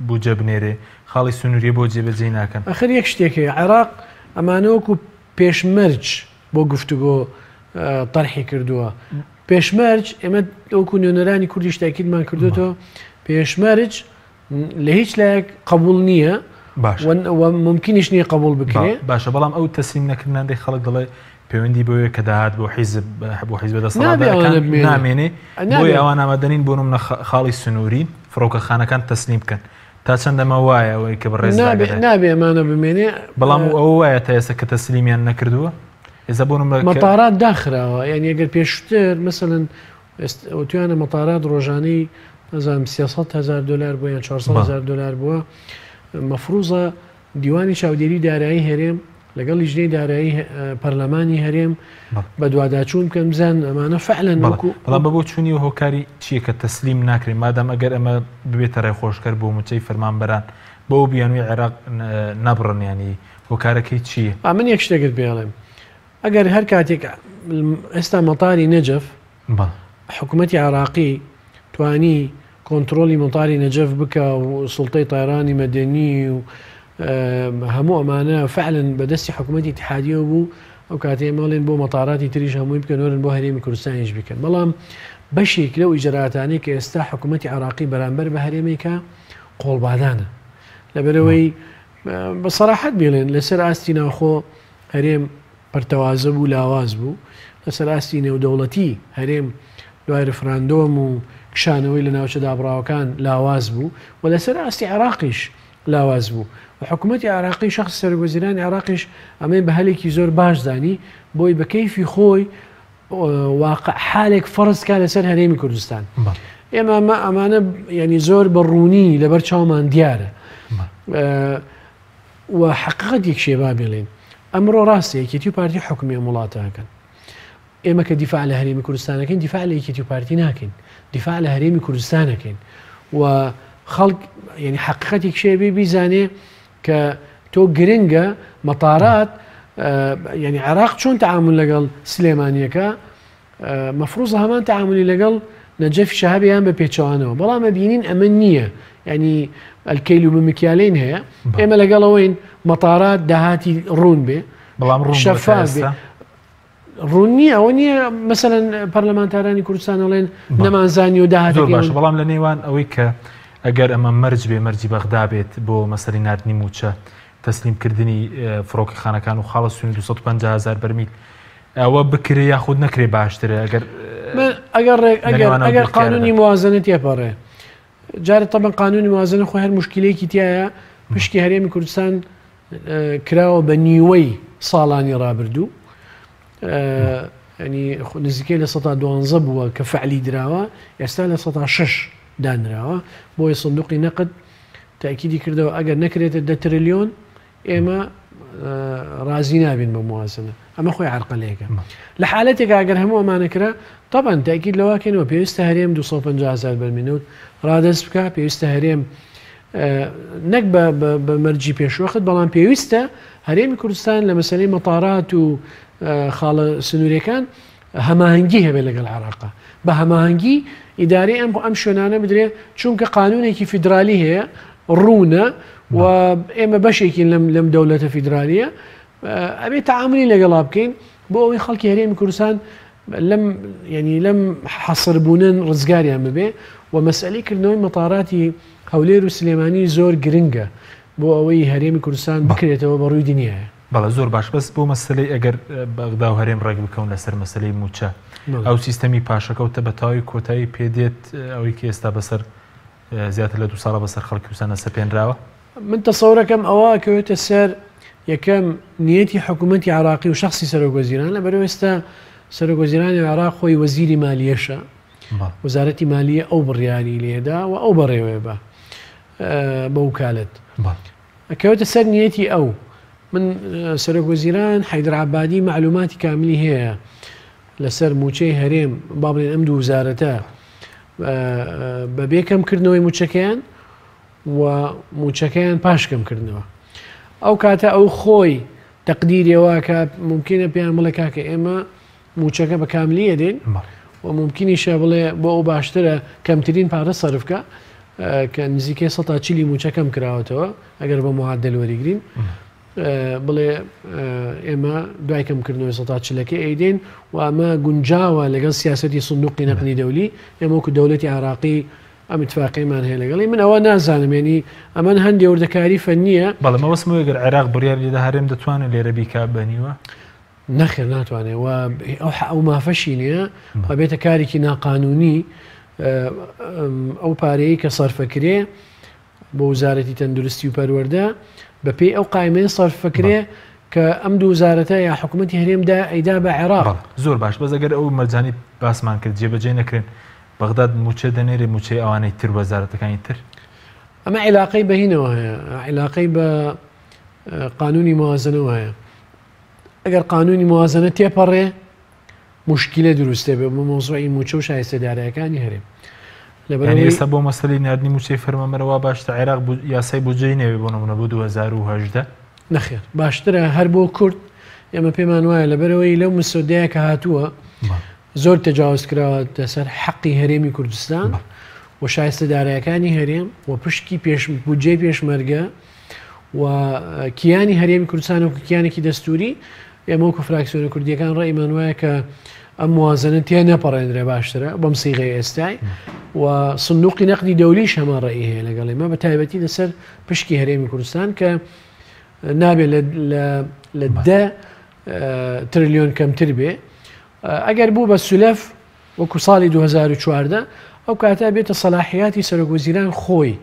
بودجە بنێرێ خاڵی سنووریە بۆ جێبەجێی ناکەن؟ ئەخر یەک شتێک هەیە عێراق ئەمانە وەکو پێشمەرج بۆ گفتوگۆ تەرحی کردووە پێشمەرج ئێمە وەکو نوێنەرانی کوردیش تاکیدمان کردوێتەوە پێشمەرج لە هیچ لایەک قبول نییە و ممکنیش نییە قبول بکرێ باشە بەڵام ئەو تەسلیم نەکردناندەی خەڵک دەڵێ پەیوەندی بەوەیە کە داهات بۆ حیزب بۆ حیزبە دەسەڵاتدارەکان نامێنێ بۆیە ئەوان ئامادەنین بۆ نمونە خاڵی سنووری فڕۆکەخانەکان تەسلیم بکەن تا چەند ئەمە وایە ئەوەی کە بەڕێز نابێ ئەمانە بمێنێ بەڵام ئەوە وایە تا ئێستا کە تەسلیمیان نەکردووە ئێستا بۆ نمونە مەتارات داخراوە یعنی ئەگەر پێشتر مەسەلەن وتویانە مەتارات ڕۆژانەی نازانم 300 هزار دلار بووە یان 400 هزار دلار بووە مەفروزە دیوانی چاودێری دارایی هەرێم لەگەڵ لیژنەی دارایی پەرلەمانی هەرێم بەدواداچوون بکەن بزانن ئەمانە فعلەن وەکو بەڵام بە بۆچوونی و هۆکاری چییە کە تەسلیم ناکرێن مادام ئەگەر ئەمە ببێتە ڕێخۆشکەر بۆ مووچەی فەرمانبەران بۆ بیانووی عێراق نابڕن یانی هۆکارەکەی چییە؟ من یەک شتێکت پێ ئەڵێم ئەگەر هەر کاتێک ئێستا مەتاری نەجەف حکوومەتی عێراقی توانی کۆنترۆڵی مەتاری نەجەف بکا و سوڵتەی تایرانی مەدەنی و هەموو ئەمانە فعلەن بە دەستی حکوومەتی ئیتحادیەوە بوو ئەو کاتەی ئێمە ئەڵێن بۆ مەتاراتی تریش هەمووی بکەن وەرن بۆ هەرێمی کوردستانیش بیکەن بەڵام بەشێک لەو ئیجراتانەی کە ئێستا حکوومەتی عێراقی بەرامبەر بە هەرێمێکە قۆڵبادانە لەبەرەوەی بە سەراحەت بێڵێن لەسەر ئاستی ناوخۆ هەرێم پەرتەوازە بوو، لاواز بوو. لەسەر ئاستی نێودەوڵەتی هەرێم دوای رفراندۆم و کشانەوەی لە ناوچە دابڕاوەکان لاواز بوو و لەسەر ئاستی عێراقیش لاواز بوو و حکوومەتی عێراقی شەخسی سەرۆکوەزیرانی عێراقیش ئەمەی بە هەلێکی زۆر باش زانی بۆی بە کەیفی خۆی واقع حالێک فەرز کا لەسەر هەرێمی کوردستان. ئێمە ئەمە ئەمانە یعنی زۆر بە ڕوونی لەبەر چاومان دیارە. و حەقیقەتێک شێ با بێڵین ئەمڕۆ ڕاستە یەکێتی و پارتی حوکمی ئەم وڵاتە ئەکەن ئێمە کە دیفاع لە هەرێمی کوردستانەکەین دیفاع لە یەکێتی و پارتی ناکەین دیفاع لە هەرێمی کوردستان ئەکەین و خەڵک یعنی حەقیقەتێک شێ بێ بیزانێ کە تۆ گرنگە مەتارات یعنی عێراق چۆن تعامل لەگەڵ سلێمانیەکە مەفروزە هەمان تعاملی لەگەڵ نەجەفی شەهابێ یان بە پێچەوانەوە بەڵام ئەبینین ئەمە نییە ینی الکەیل و بمکیالین هەیە ئێمە لەگەڵەوەین مەتارات داهاتی ڕوون بێ بەڵام ڕوون شەفاف بێ ڕوون نییە ئەوە نییە مەسەلەن پەرلەمانتارانی کوردستان ئەڵێن نەمانزانی و داهاتەکەی باش بەڵام لە نێوان ئەوەی کە ئەگەر ئەمە مەرج بێ مەرجی بەغدا بێت بۆ مەسەری ناردنی موچە تەسلیمکردنی فڕۆکەخانەکان و خاڵە سوێن 250 هزار بەرمیل ئەوە بکرێ یاخود نەکرێ باشترە ئەگەر ئەگەر ڕێک ئەگەر ئەگەر قانونی موازنە تێپەڕێ جارێ تەبەن قانونی موازنە خۆی هەر مشکلەیەکی تایە پشکی هەرێمی کوردستان کراوە بە نیوەی ساڵانی ڕابردوو ینی نزیکەی لە سەتا دوانزە بووە کە فعلی دراوە ئێستا لە سەتا شش دانراوە بۆیە سندوقی نەقد تاکیدی کردەوە ئەگەر نەکرێتە دە ترلیۆن ئێمە ڕازی نابین بە موازنە ئەمە خۆی عرقەلەیەکە لە حالەتێک ئەگەر هەموو ئەمانە کرا طبعا تاکید لەواکەینەوە پێویستە هەرێم 250 هزار بەرمیل نەوت ڕادەست بکە پێویستە هەرێم نەک بە مەرجی پێشوەخت بەڵام پێویستە هەرێمی کوردستان لە مەسلەی مەتارات و خاڵە سنوورەکان هەماهەنگی هەبێت لەگەڵ عێراقا بە هەماهەنگی ئیدارەی ئەم ئەم شوێنانە بدرێ چونکە قانونێکی فیدرالی هەیە ڕوونە و ئێمە بەشێکین لەم لەم دەولەتە فیدرالیە ئەبێ تعاملی لەگەڵا بکەین بۆ ئەوەی خەڵکی هەرێمی کوردستان لەم یعنی لەم حەسربوونن ڕزگاریان ببێ و مەسئلەی کردنەوەی مەتاراتی هەولێر و سلێمانی زۆر گرنگە بۆ ئەوەی هەرێمی کوردستان بکرێتەوە بە ڕووی دنیاە. بەڵێ زۆر باش بەس بۆ مەسەلەی ئەگەر بەغدا و هەرێم ڕێک بکەون لەسەر مەسەلەی مووچە ئەو سیستەمی پاشەکەوتە بە تەواوی کۆتایی پێدێت ئەوەی کە ئێستا بەسەر زیاتر لە دو ساڵە بەسەر خەڵکی کوردستانە سەپێنراوە؟ من تەسەورەکەم ئەوە ئەکەوێتە سەر یەکەم نیەتی حکوومەتی عراقی و شخصی سەرۆک وەزیران لە بەرەوە ئێستا سەرۆک وەزیرانی عراق خۆی وەزیری مالیەشە وەزارەتی مالیە ئەو بڕیاری لێدا و ئەو بەڕێوەیە بە بە وکالەت ئەکەوێتە سەر نیەتی ئەو. من سەرۆک وەزیران حەیدەر عەبادی مەعلوماتی کاملی هەیە لەسەر مووچەی هەرێم با بڵێن ئەم دوو وزارەتە بەبێ کەمکردنەوەی مووچەکەیان و مووچەکەیان پاش کەمکردنەوە ئەو کاتە ئەو خۆی تەقدیرەوە کە ممکنە پێیان بڵێ کاکە ئێمە مووچەکە بە کاملی ئەدەین و مومکینیشە بڵێ بۆ ئەو باشترە کەمترین پارە سەرف کە کە نزیکەی سەتا چلی مووچە کەم کراوەتەوە ئەگەر بە معادل وەریگرین بڵێ ئێمە دوای کەمکردنەوەی سەتا چلەکە ئەیدەین و ئەمە گونجاوە لەگەڵ سیاستی سندوقی نەقدی دەولی ئێمە وەکو دەولەتی عراقی ئەم اتفاقیمان هەیە لەگەڵی من ئەوە نازانم ینی ئەمن هەندێ وردەکاری فەنیە بەڵێ مەبەستم ئەوەیە گەر عێراق بڕیاری لێدا هەرێم دەتوانێت لێرە بیکا بە نیوە؟ نەخێر ناتوانێت و ئەو ئەو مافەشی نییە و بێتە کارێکی ناقانونی ئەو پارەیە کە سەرفەکرێ بۆ وزارەتی تەندروستی و پەروەردە بە پێی ئەو قایمەیە سەرفەکرێ کە ئەم دوو وزارەتە یا حکوومەتی هەرێمدا ئەیدا بە عێراق. زۆر باش بەس ئەگەر ئەو مەرجانەی باسمان کرد جێبەجێ نەکرێن بەغداد مووچە دەنێرێ مووچەی ئەوانەی تر وەزارەتەکانی تر؟ ئەمە عیلاقەی بە هینەوە هەیە عیلاقەی بە قانونی موازنەوە هەیە ئەگەر قانونی موازنە تێپەڕێ مشکلە دروست دەبێت بۆ مەوزوعی موچە و شایستە دارایەکانی هەرێم. لەبەرئەوەی ئێستا بۆ مەسەلەی ناردنی موچەی فەرمانبەرە وا باشترە عێراق یاسای بودجەی نەوێ بۆ نمونە بۆ 2018؟ نەخێر باشترە هەر بۆ کورد ئێمە پێمان وایە لەبەرئەوەی لەو مسۆدەیە کە هاتووە زۆر تەجاوز کراوەتە سەر حەقی هەرێمی کوردستان و شایستە دارایەکانی هەرێم و پشکی پێش بودجەی پێشمەرگە و کیانی هەرێمی کوردستان وەکو کیانێکی دەستوری ئێمە وەکو فراکسیۆنە کوردیەکان ڕێیمان وایە کە ئەم موازنە تێ نەپەڕێنرێ باشترە بەم سیغەی ئێستای و سندوقی نەقدی دەولیش هەمان ڕێی هەیە لەگەڵ ئێمە بە تایبەتی لەسەر پشکی هەرێمی کوردستان کە نابێت لە دە ترلیۆن کەمتر بێ ئەگەر بوو بە سولەف وەکو ساڵی 2014 ئەو کاتە بێتە سەلاحیاتی سەرۆک وەزیران خۆی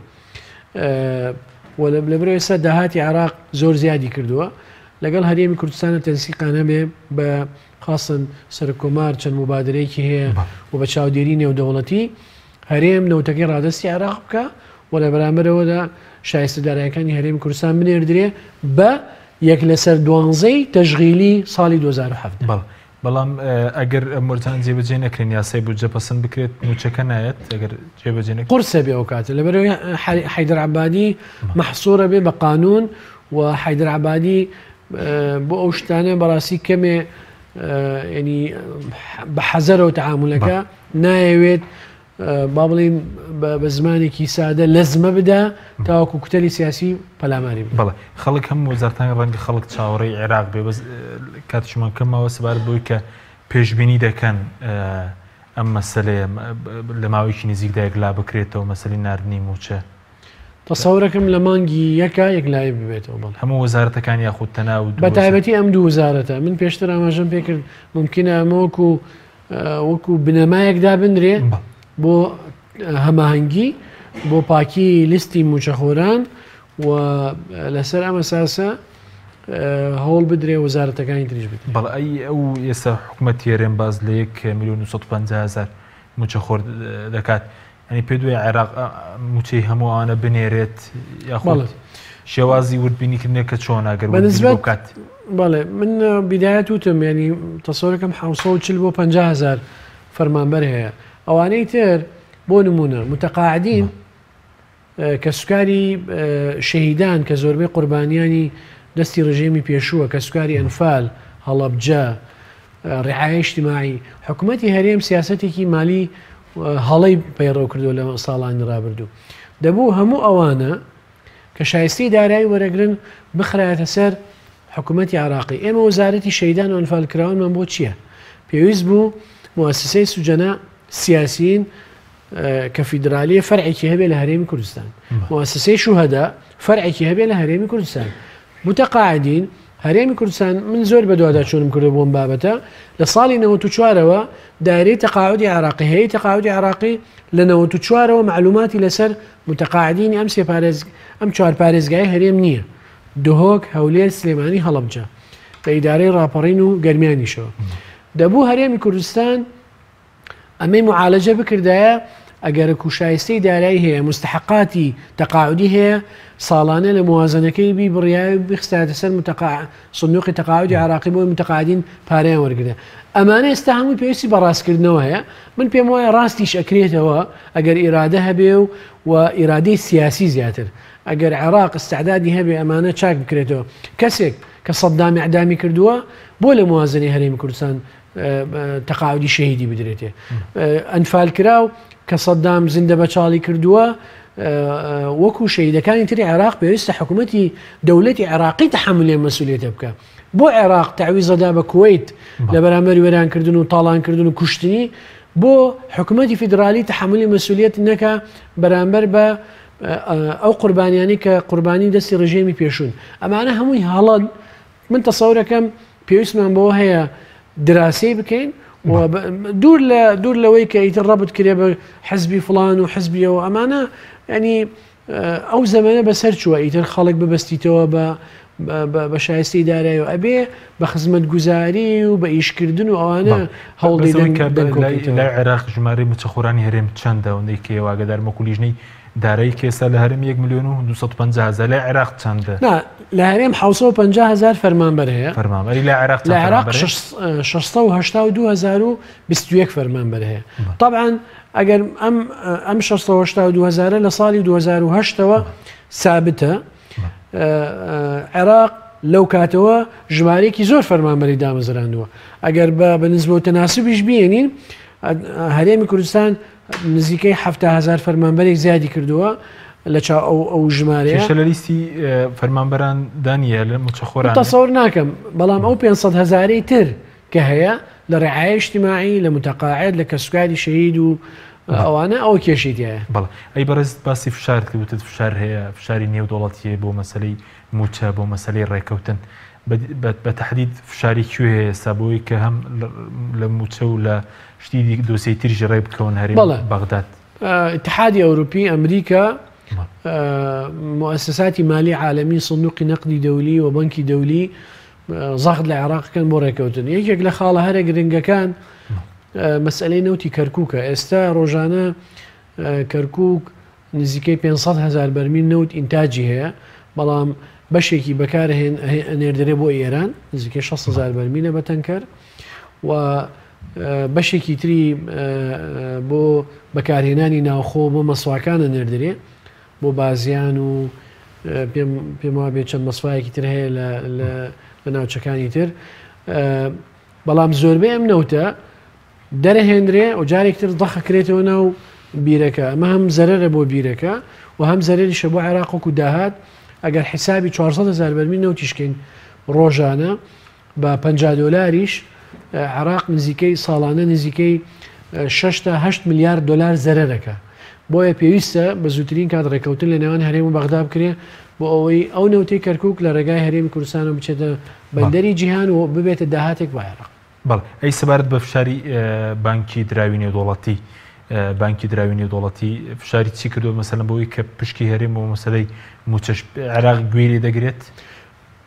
و لەبەرئەوەی ئێستا داهاتی عێراق زۆر زیادی کردووە لەگەڵ هەرێمی کوردستانە تەنسیقانە بێ بە خاصن سەرۆک کۆمار چەند مبادرەیەکی هەیە و بە چاودێری نێودەوڵەتی هەرێم نەوتەکەی ڕادەستی عێراق بکە و لە بەرامبەرەوەدا شایستە دارایەکانی هەرێمی کوردستان بنێردرێ بە یەک لەسەر دوانزەی تەشغیلی ساڵی 2017. بەڵێ. بەڵام ئەگەر ئەم مەرجانە جێبەجێ نەکرێن یاسای بودجە پەسەند بکرێت مووچەکە نایەت ئەگەر جێبەجێ نەکرێت؟ قورسە بێ ئەو کاتە لەبەرئەوەی حەیدەر عەبادی مەحسوورە بێ بە قانوون و حەیدەر عەبادی بۆ ئەو شتانە بەڕاستی کەمێ ینی بە حەزەرەوە تەعامولەکە نایەوێت با بڵێین بە زمانێکی سادە لەزمە بدا تاوەکو کوتەلی سیاسی پەلاماری بدات. بەڵێ خەڵک هەموو وەزارەتانی ڕەنگە خەڵک چاوەڕێی عێراق بێ بەس کاتیشمان کەم ماوە سەبارەت بەوەی کە پێشبینی دەکەن ئەم مەسەلەیە لە ماوەیەکی نزیکدا یەکلا بکرێتەوە مەسەلەی ناردنی مووچە. تەسەورەکەم لە مانگی یەکا یەکلایی ببێتەوە بەڵێ. هەموو وەزارەتەکان یاخود تەنها ئەو دوو بە تایبەتی ئەم دوو وەزارەتە من پێشتر ئاماژەم پێکرد مومکینە ئەمە وەکو وەکو بنەمایەک دابنرێ بۆ هەماهەنگی بۆ پاکی لیستی موچەخۆران و لەسەر ئەم ئەساسە هەوڵ بدرێ وەزارەتەکانی تریش بدرێ. بەڵێ ئەی ئەو ئێستا حکومەتی هەرێم باس لە 1,150,000 موچەخۆر دەکات یانی پێت وایە عێراق موچەی هەموو ئەوانە بنێرێت یاخود شێوازی وردبینیکردنەکە چۆنە گەر وردبینی بۆ بکات؟ بەڵێ من بیدایەت وتم ینی تەسەورەکەم 740 بۆ 50 هزار فەرمانبەر هەیە ئەوانەی تر بۆ نمونە متەقاعدین کە سوکاری شەهیدان کە زۆربەی قوربانیانی دەستی ڕژێمی پێشووە کە سوکاری ئەنفال هەڵەبجە ڕعایە اجتماعی حکوومەتی هەرێم سیاسەتێکی مالی هەڵەی پەیڕەو کردووە لە ساڵانی ڕابردوو. دەبوو هەموو ئەوانە کە شایستەی دارایی وەرەگرن بخرایەتە سەر حکوومەتی عێراقی. ئێمە وەزارەتی شەهیدان و ئەنفالکراوانمان بۆ چییە؟ پێویست بوو موئەسیسەی سوجەنا سیاسیین کە فیدرالیە فەرعێکی هەبێ لە هەرێمی کوردستان. موئەسیسەی شوهەدا فەرعێکی هەبێ لە هەرێمی کوردستان. متقاعدین هەرێمی کوردستان من زۆر بەدواداچوونم کردووە بۆ ئەم بابەتە لە ساڵی 94ەوە دایرەی تەقاعودی عێراقی هەیە تەقاعودی عێراقی لە 94ەوە معلوماتی لەسەر متقاعدینی ئەم سێ پارێز ئەم چوار پارێزگای هەرێم نییە دهۆک هەولێر سلێمانی هەڵەبجە بە ئیدارەی ڕاپەڕین و گەرمیانیشەوە دەبوو هەرێمی کوردستان ئەمەی معالەجە بکردایە ئەگەرەکو شایستەی دارایی هەیە مستحقاتی تەقاعودی هەیە ساڵانە لە موازنەکەی بی بڕیای بخستایەتە سەر متقاع سندوقی تەقاعودی عراقی بۆی متقاعدین پارەیان وەرگرە ئەمانە ئێستا هەمووی پێویستی بە ڕاستکردنەوە هەیە من پێم وایە ڕاستیش ئەکرێتەوە ئەگەر ئیرادە هەبێ و و ئیرادەی سیاسی زیاتر ئەگەر عێراق استعدادی هەبێ ئەمانە چاک بکرێتەوە کەسێک کە سەدام ئیعدامی کردووە بۆ لە موازنەی هەرێمی کوردستان تەقاعودی شەهیدی بدرێتێ ئەنفالکراو کە سەدام زیندە بەچاڵی کردووە وەکو شەهیدەکانی تری عێراق پێویستە حکوومەتی دەولەتی عێراقی تەحملێ مەسوولێتە بکە بۆ عێراق تەعویزەدا بە کوەیت لە بەرامبەر وێرانکردن و تاڵانکردن و کوشتنی بۆ حکوومەتی فیدرالی تەحملی مەسولیت نەکە بەرامبەر بە ئەو قوربانیانی کە قوربانی دەستی ڕژێمی پێشون ئەمانە هەمووی هەڵەن من تەسەورەکەم پێویستمان بەوە هەیە دراسەی بکەین دوور لە دوور لەوەی کە ئیتر ڕەبت کرێ بە حزبی فلان و حزبیەوە ئەمانە ینی ئەو زەمەنە بەسەر چووە ئیتر خەڵک ببەستیتەوە بە بە شایستەی دارایی و ئەبێ بە خزمەتگوزاری و بە ئیشکردن و ئەوانە هەوڵی لای عێراق ژمارەی موچەخۆرانی هەرێم چەندە ئەوەندەی کە واگەدار وەکو لیژنەی دارایی کە ئێستا لە هەرێم یەک ملیۆن و 250 هەزار لای عێراق چەندە؟ نا لە هەرێم 750 هەزار فەرمانبەر هەیە. فەرمانبەری لە عێراق لە عێراق 682,021 فەرمانبەر هەیە. طبعا ئەگەر ئەم ئەم 682 هەزارە لە ساڵی 2008ەوە سابتە عێراق لەو کاتەوە ژمارەیەکی زۆر فەرمانبەری دامەزراندووە ئەگەر بە بە نسبە و تەناسبیش بێنین هەرێمی کوردستان نزیکەی 70 هزار فەرمانبەرێک زیادی کردووە لە چاو ئەو ئەو ژمارەیە. کێشە لە لیستی فەرمانبەران دا نییە لە مووچەخۆران؟ تەسەور ناکەم، بەڵام ئەو 500 هەزارەی تر کە هەیە لە ڕعایە اجتماعی، لە متقاعد، لە کەسوکاری شەهید و ئەوانە ئەوە کێشەی تیایە. بەڵێ ئەی بەڕێزت باسی فشارت کرد وتت فشار هەیە، فشاری نێودەوڵەتی هەیە بۆ مەسەلەی مووچە، بۆ مەسەلەی ڕێککەوتن، بە تەحدید فشاری کوێ هەیە ئێستا بۆی کە هەم لە مووچە و لە شتی دۆسیەی تریش ڕێک بکەون هەرێم بەغداد؟ اتحادی ئەوروپی، ئەمریکا، موئەسەساتی مالی عالەمی، سندوقی نەقدی دەولی و بەنکی دەولی زەخت لە عێراق کەن بۆ ڕێککەوتن. یەکێک لە خاڵە هەرە گرنگەکان مەسئلەی نەوتی کەرکووکە. ئێستا ڕۆژانە کەرکووک نزیکەی 500 هەزار بەرمیل نەوت ئینتاجی هەیە، بەڵام بەشێکی بەکار ئەنێردرێ بۆ ئێران، نزیکەی 6 هەزار بەرمیلە بە تەنکەر. و بەشێکی تری بۆ بەکارهێنانی ناوخۆ بۆ مەسواکان ئەنێردرێ بۆ بازیان و پێم پێم وابێ چەند مەسوایەکی تر هەیە لە ناوچەکانی تر بەڵام زۆربەی ئەم نەوتە دەرەهێنرێ و جارێک تر ضەخەکرێتەوە ناو بیرەکە ئەمە هەم زەرەرە بۆ بیرەکە و هەم زەرەریشە بۆ عێراق وەکو داهات ئەگەر حیسابی 400 هزار بەرمیل نەوتیش کەین ڕۆژانە بە 50 دۆلاریش عێراق نزیکەی ساڵانە نزیکەی 6 تا 8 ملیار دۆلار زەرەرەکە بۆیە پێویستە بە زووترین کات ڕێککەوتن لە نێوان هەرێم و بەغدا بکرێ بۆ ئەوەی ئەو نەوتەی کەرکک لە ڕێگای هەرێمی کوردستانەوە بچێتە بەندەری جیهان و ببێتە داهاتێک بۆ عێراق. بەڵێ ئەی سەبارەت بە فشاری بانکی دراوی نێودەوڵەتی بانکی دراوی نێودەوڵەتی فشاری چی کردو مەسەلەن بۆی کە پشکی هەرێم و مەسەلەی موچەش عێراق گوێی لێ دەگرێت؟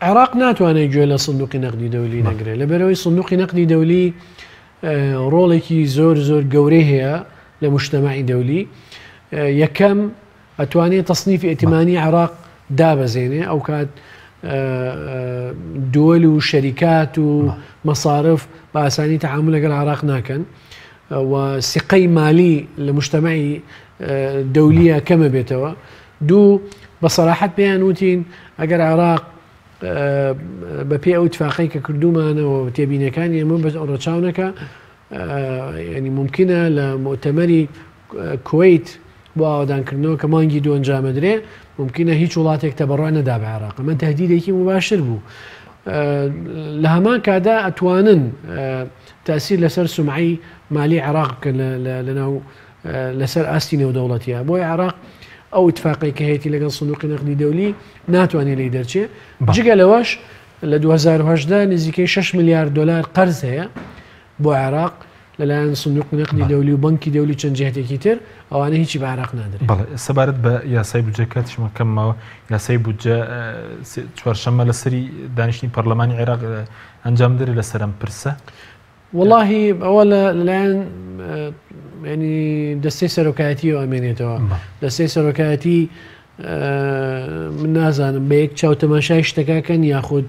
عێراق ناتوانێت گوێ لە سندوقی نەقدی دەولی نەگرێت لەبەرەوەی سندوقی نەقدی دەولی ڕۆڵێکی زۆر زۆر گەورەی هەیە لە مجتەمەعی دەولی یەکەم ئەتوانێ تەسنیفی ئیتمانی عێراق دابەزێنێ ئەوکات دووەل و شەریکات و مەسارف بە ئاسانی تەعامول لەگەڵ عێراق ناکەن و سیقەی مالی لە مجتەمەعی دەولیە کەمە بێتەوە دوو بە سەراحەت پێیان وتین ئەگەر عێراق بە پێ ئەو اتفاقی کە کردومانەوە تێبینەکانی ئێمە بە ڕەچاو نەکە ینی ممکنە لە مؤتەمەری کوەیت بۆ ئاوەدانکردنەوە کە مانگی دوو ئەنجامەدرێ ممکنە هیچ وڵاتێک تەبەڕع نەدا بە عێراق ئەمە تهدیدێکی مباشر بوو لە هەمان کادا ئەتوانن تاسیر لەسەر سومعی مالی عێراق بکەن لەناو لەسەر ئاستی نێودەوڵەتیە بۆیە عێراق ئەو اتفاقی کە هەیەی لەگەڵ سندوقی نەقدی دەولی ناتوانێت لی دەرچێ جگە لەوەش لە 2010 نزیکەی 6 ملیار دلار قەرز هەیە بۆ عێراق لەلایەن سندوقی نەقدی دەولی و بانکی دەولی چەند جهتێکی تر ئەوانە هیچی بە عێراق نادرێت. بەڵێ سەبارەت بە یاسای بودجە کاتیشمان کەم ماوە یاسای بودجە چوارشەممە لەسەری دانیشتنی پەرلەمانی عێراق ئەنجام درێ لەسەر ئەم پرسە؟ وەڵاهی ئەوە لەلایەن ینی دەستەی سەرۆکایەتیەوە ئەمێنێتەوە دەستەی سەرۆکایەتی من نازانم بە یەک چاو تەماشای شتەکەکەن یاخود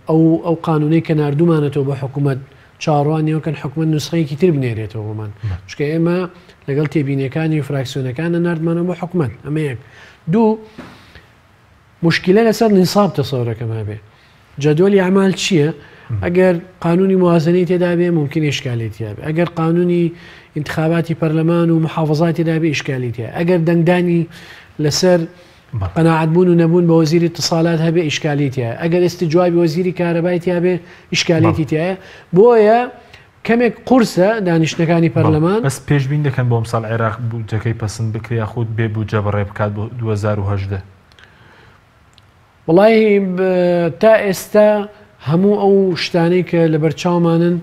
ئەو ئەو قانونەی کە نردومانەتەوە بە حکوومەت چاوەڕوانی ئەوە کەن حکومەت نوسخەیەکی تر بنێرێتەوە بۆمان چونکە ئێمە لەگەڵ تێبینیەکانی و فراکسیۆنەکان ناردمانەوە بۆ حکومەت ئەمە یەک دوو مشکلە لەسەر نساب تەسەورەکەم هەبێ جەدۆلی ئەمال چییە؟ ئەگەر قانونی موازنەی تێدا بێ ممکن ئشکالی تیا بێ ئەگەر قانونی انتخاباتی پەرلەمان و محافظاتی تێدا بێ ئشکالی تیا ئەگەر دەنگدانی لەسەر قەناعەت بوون و نەبوون بە وەزیری اتصالات هەبێ ئیشکالی تیایە ئەگەر ئیستجوابی وەزیری کارەبای تیابێ ئیشکالێتی تیایە بۆیە کەمێک قورسە دانیشتنەکانی پەرلەمان. بەس پێشبین دەکەن بۆ ئەمساڵ عێراق بودجەکەی پەسند بکرێ یاخود بێ بودجە بەڕێ بکات بۆ 2018؟ وەڵاهی تا ئێستا هەموو ئەو شتانەی کە لەبەر چاومانن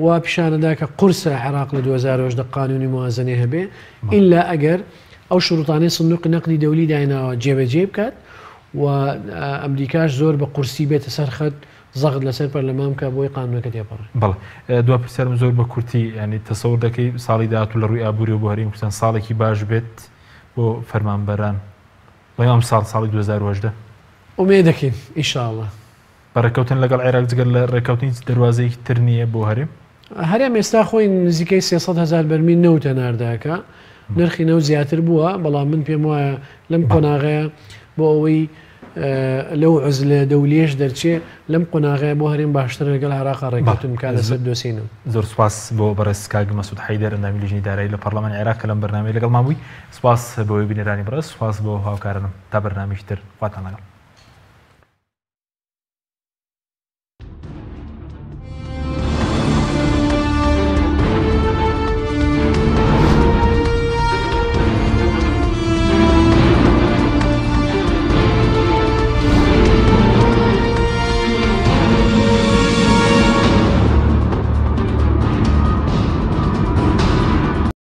وا پیشانەدا کە قورسە عێراق لە 2018 قانونی موازنەی هەبێ ئیلا ئەگەر ئەو شروتانەی سندوقی نەقدی دەولی دایناوە جێبەجێ بکات و ئەمریکاش زۆر بە قورسی بێتە سەر خەت زەغت لەسەر پەرلەمان بکات بۆی قانونەکە تێپەڕێ. بەڵێ دوا پرسیارم زۆر بە کورتی یانی تەسەور دەکەی ساڵی داهاتوو لە ڕووی ئابووریەوە بۆ هەرێمی کوردستان ساڵێکی باش بێت بۆ فەرمانبەران؟ بەڵێ ئەمساڵ ساڵی 2018. ئومێد دەکەین ان شاء اللە. بە ڕێککەوتن لەگەڵ عێراق جگە لە ڕێککەوتن هیچ دەروازەیەکی تر نییە بۆ هەرێم؟ هەرێم ئێستا خۆی نزیکەی 300 هەزار بەرمیل نەوت هەناردەکا، نرخی نەوت زیاتر بووە، بەڵام من پێم وایە لەم قۆناغەیە بۆ ئەوەی لەو عزلە دەولیەش دەرچێ لەم قۆناغەیە بۆ هەرێم باشترە لەگەڵ عێراقا ڕێککەوتن بکات لەسەر دۆسیەی نەوت. زۆر سوپاس بۆ بەڕێز کاک مەسعود حەیدەر ئەندامی لیژنەی دارایی لە پەڕلەمانی عێراق کە لەم بەرنامەیە لەگەڵمان بووی. سوپاس بۆ بینەرانی بەڕێز، سوپاس بۆ هاوکارانم. تا بەرنامەیەکی تر خواتان لەگەڵ.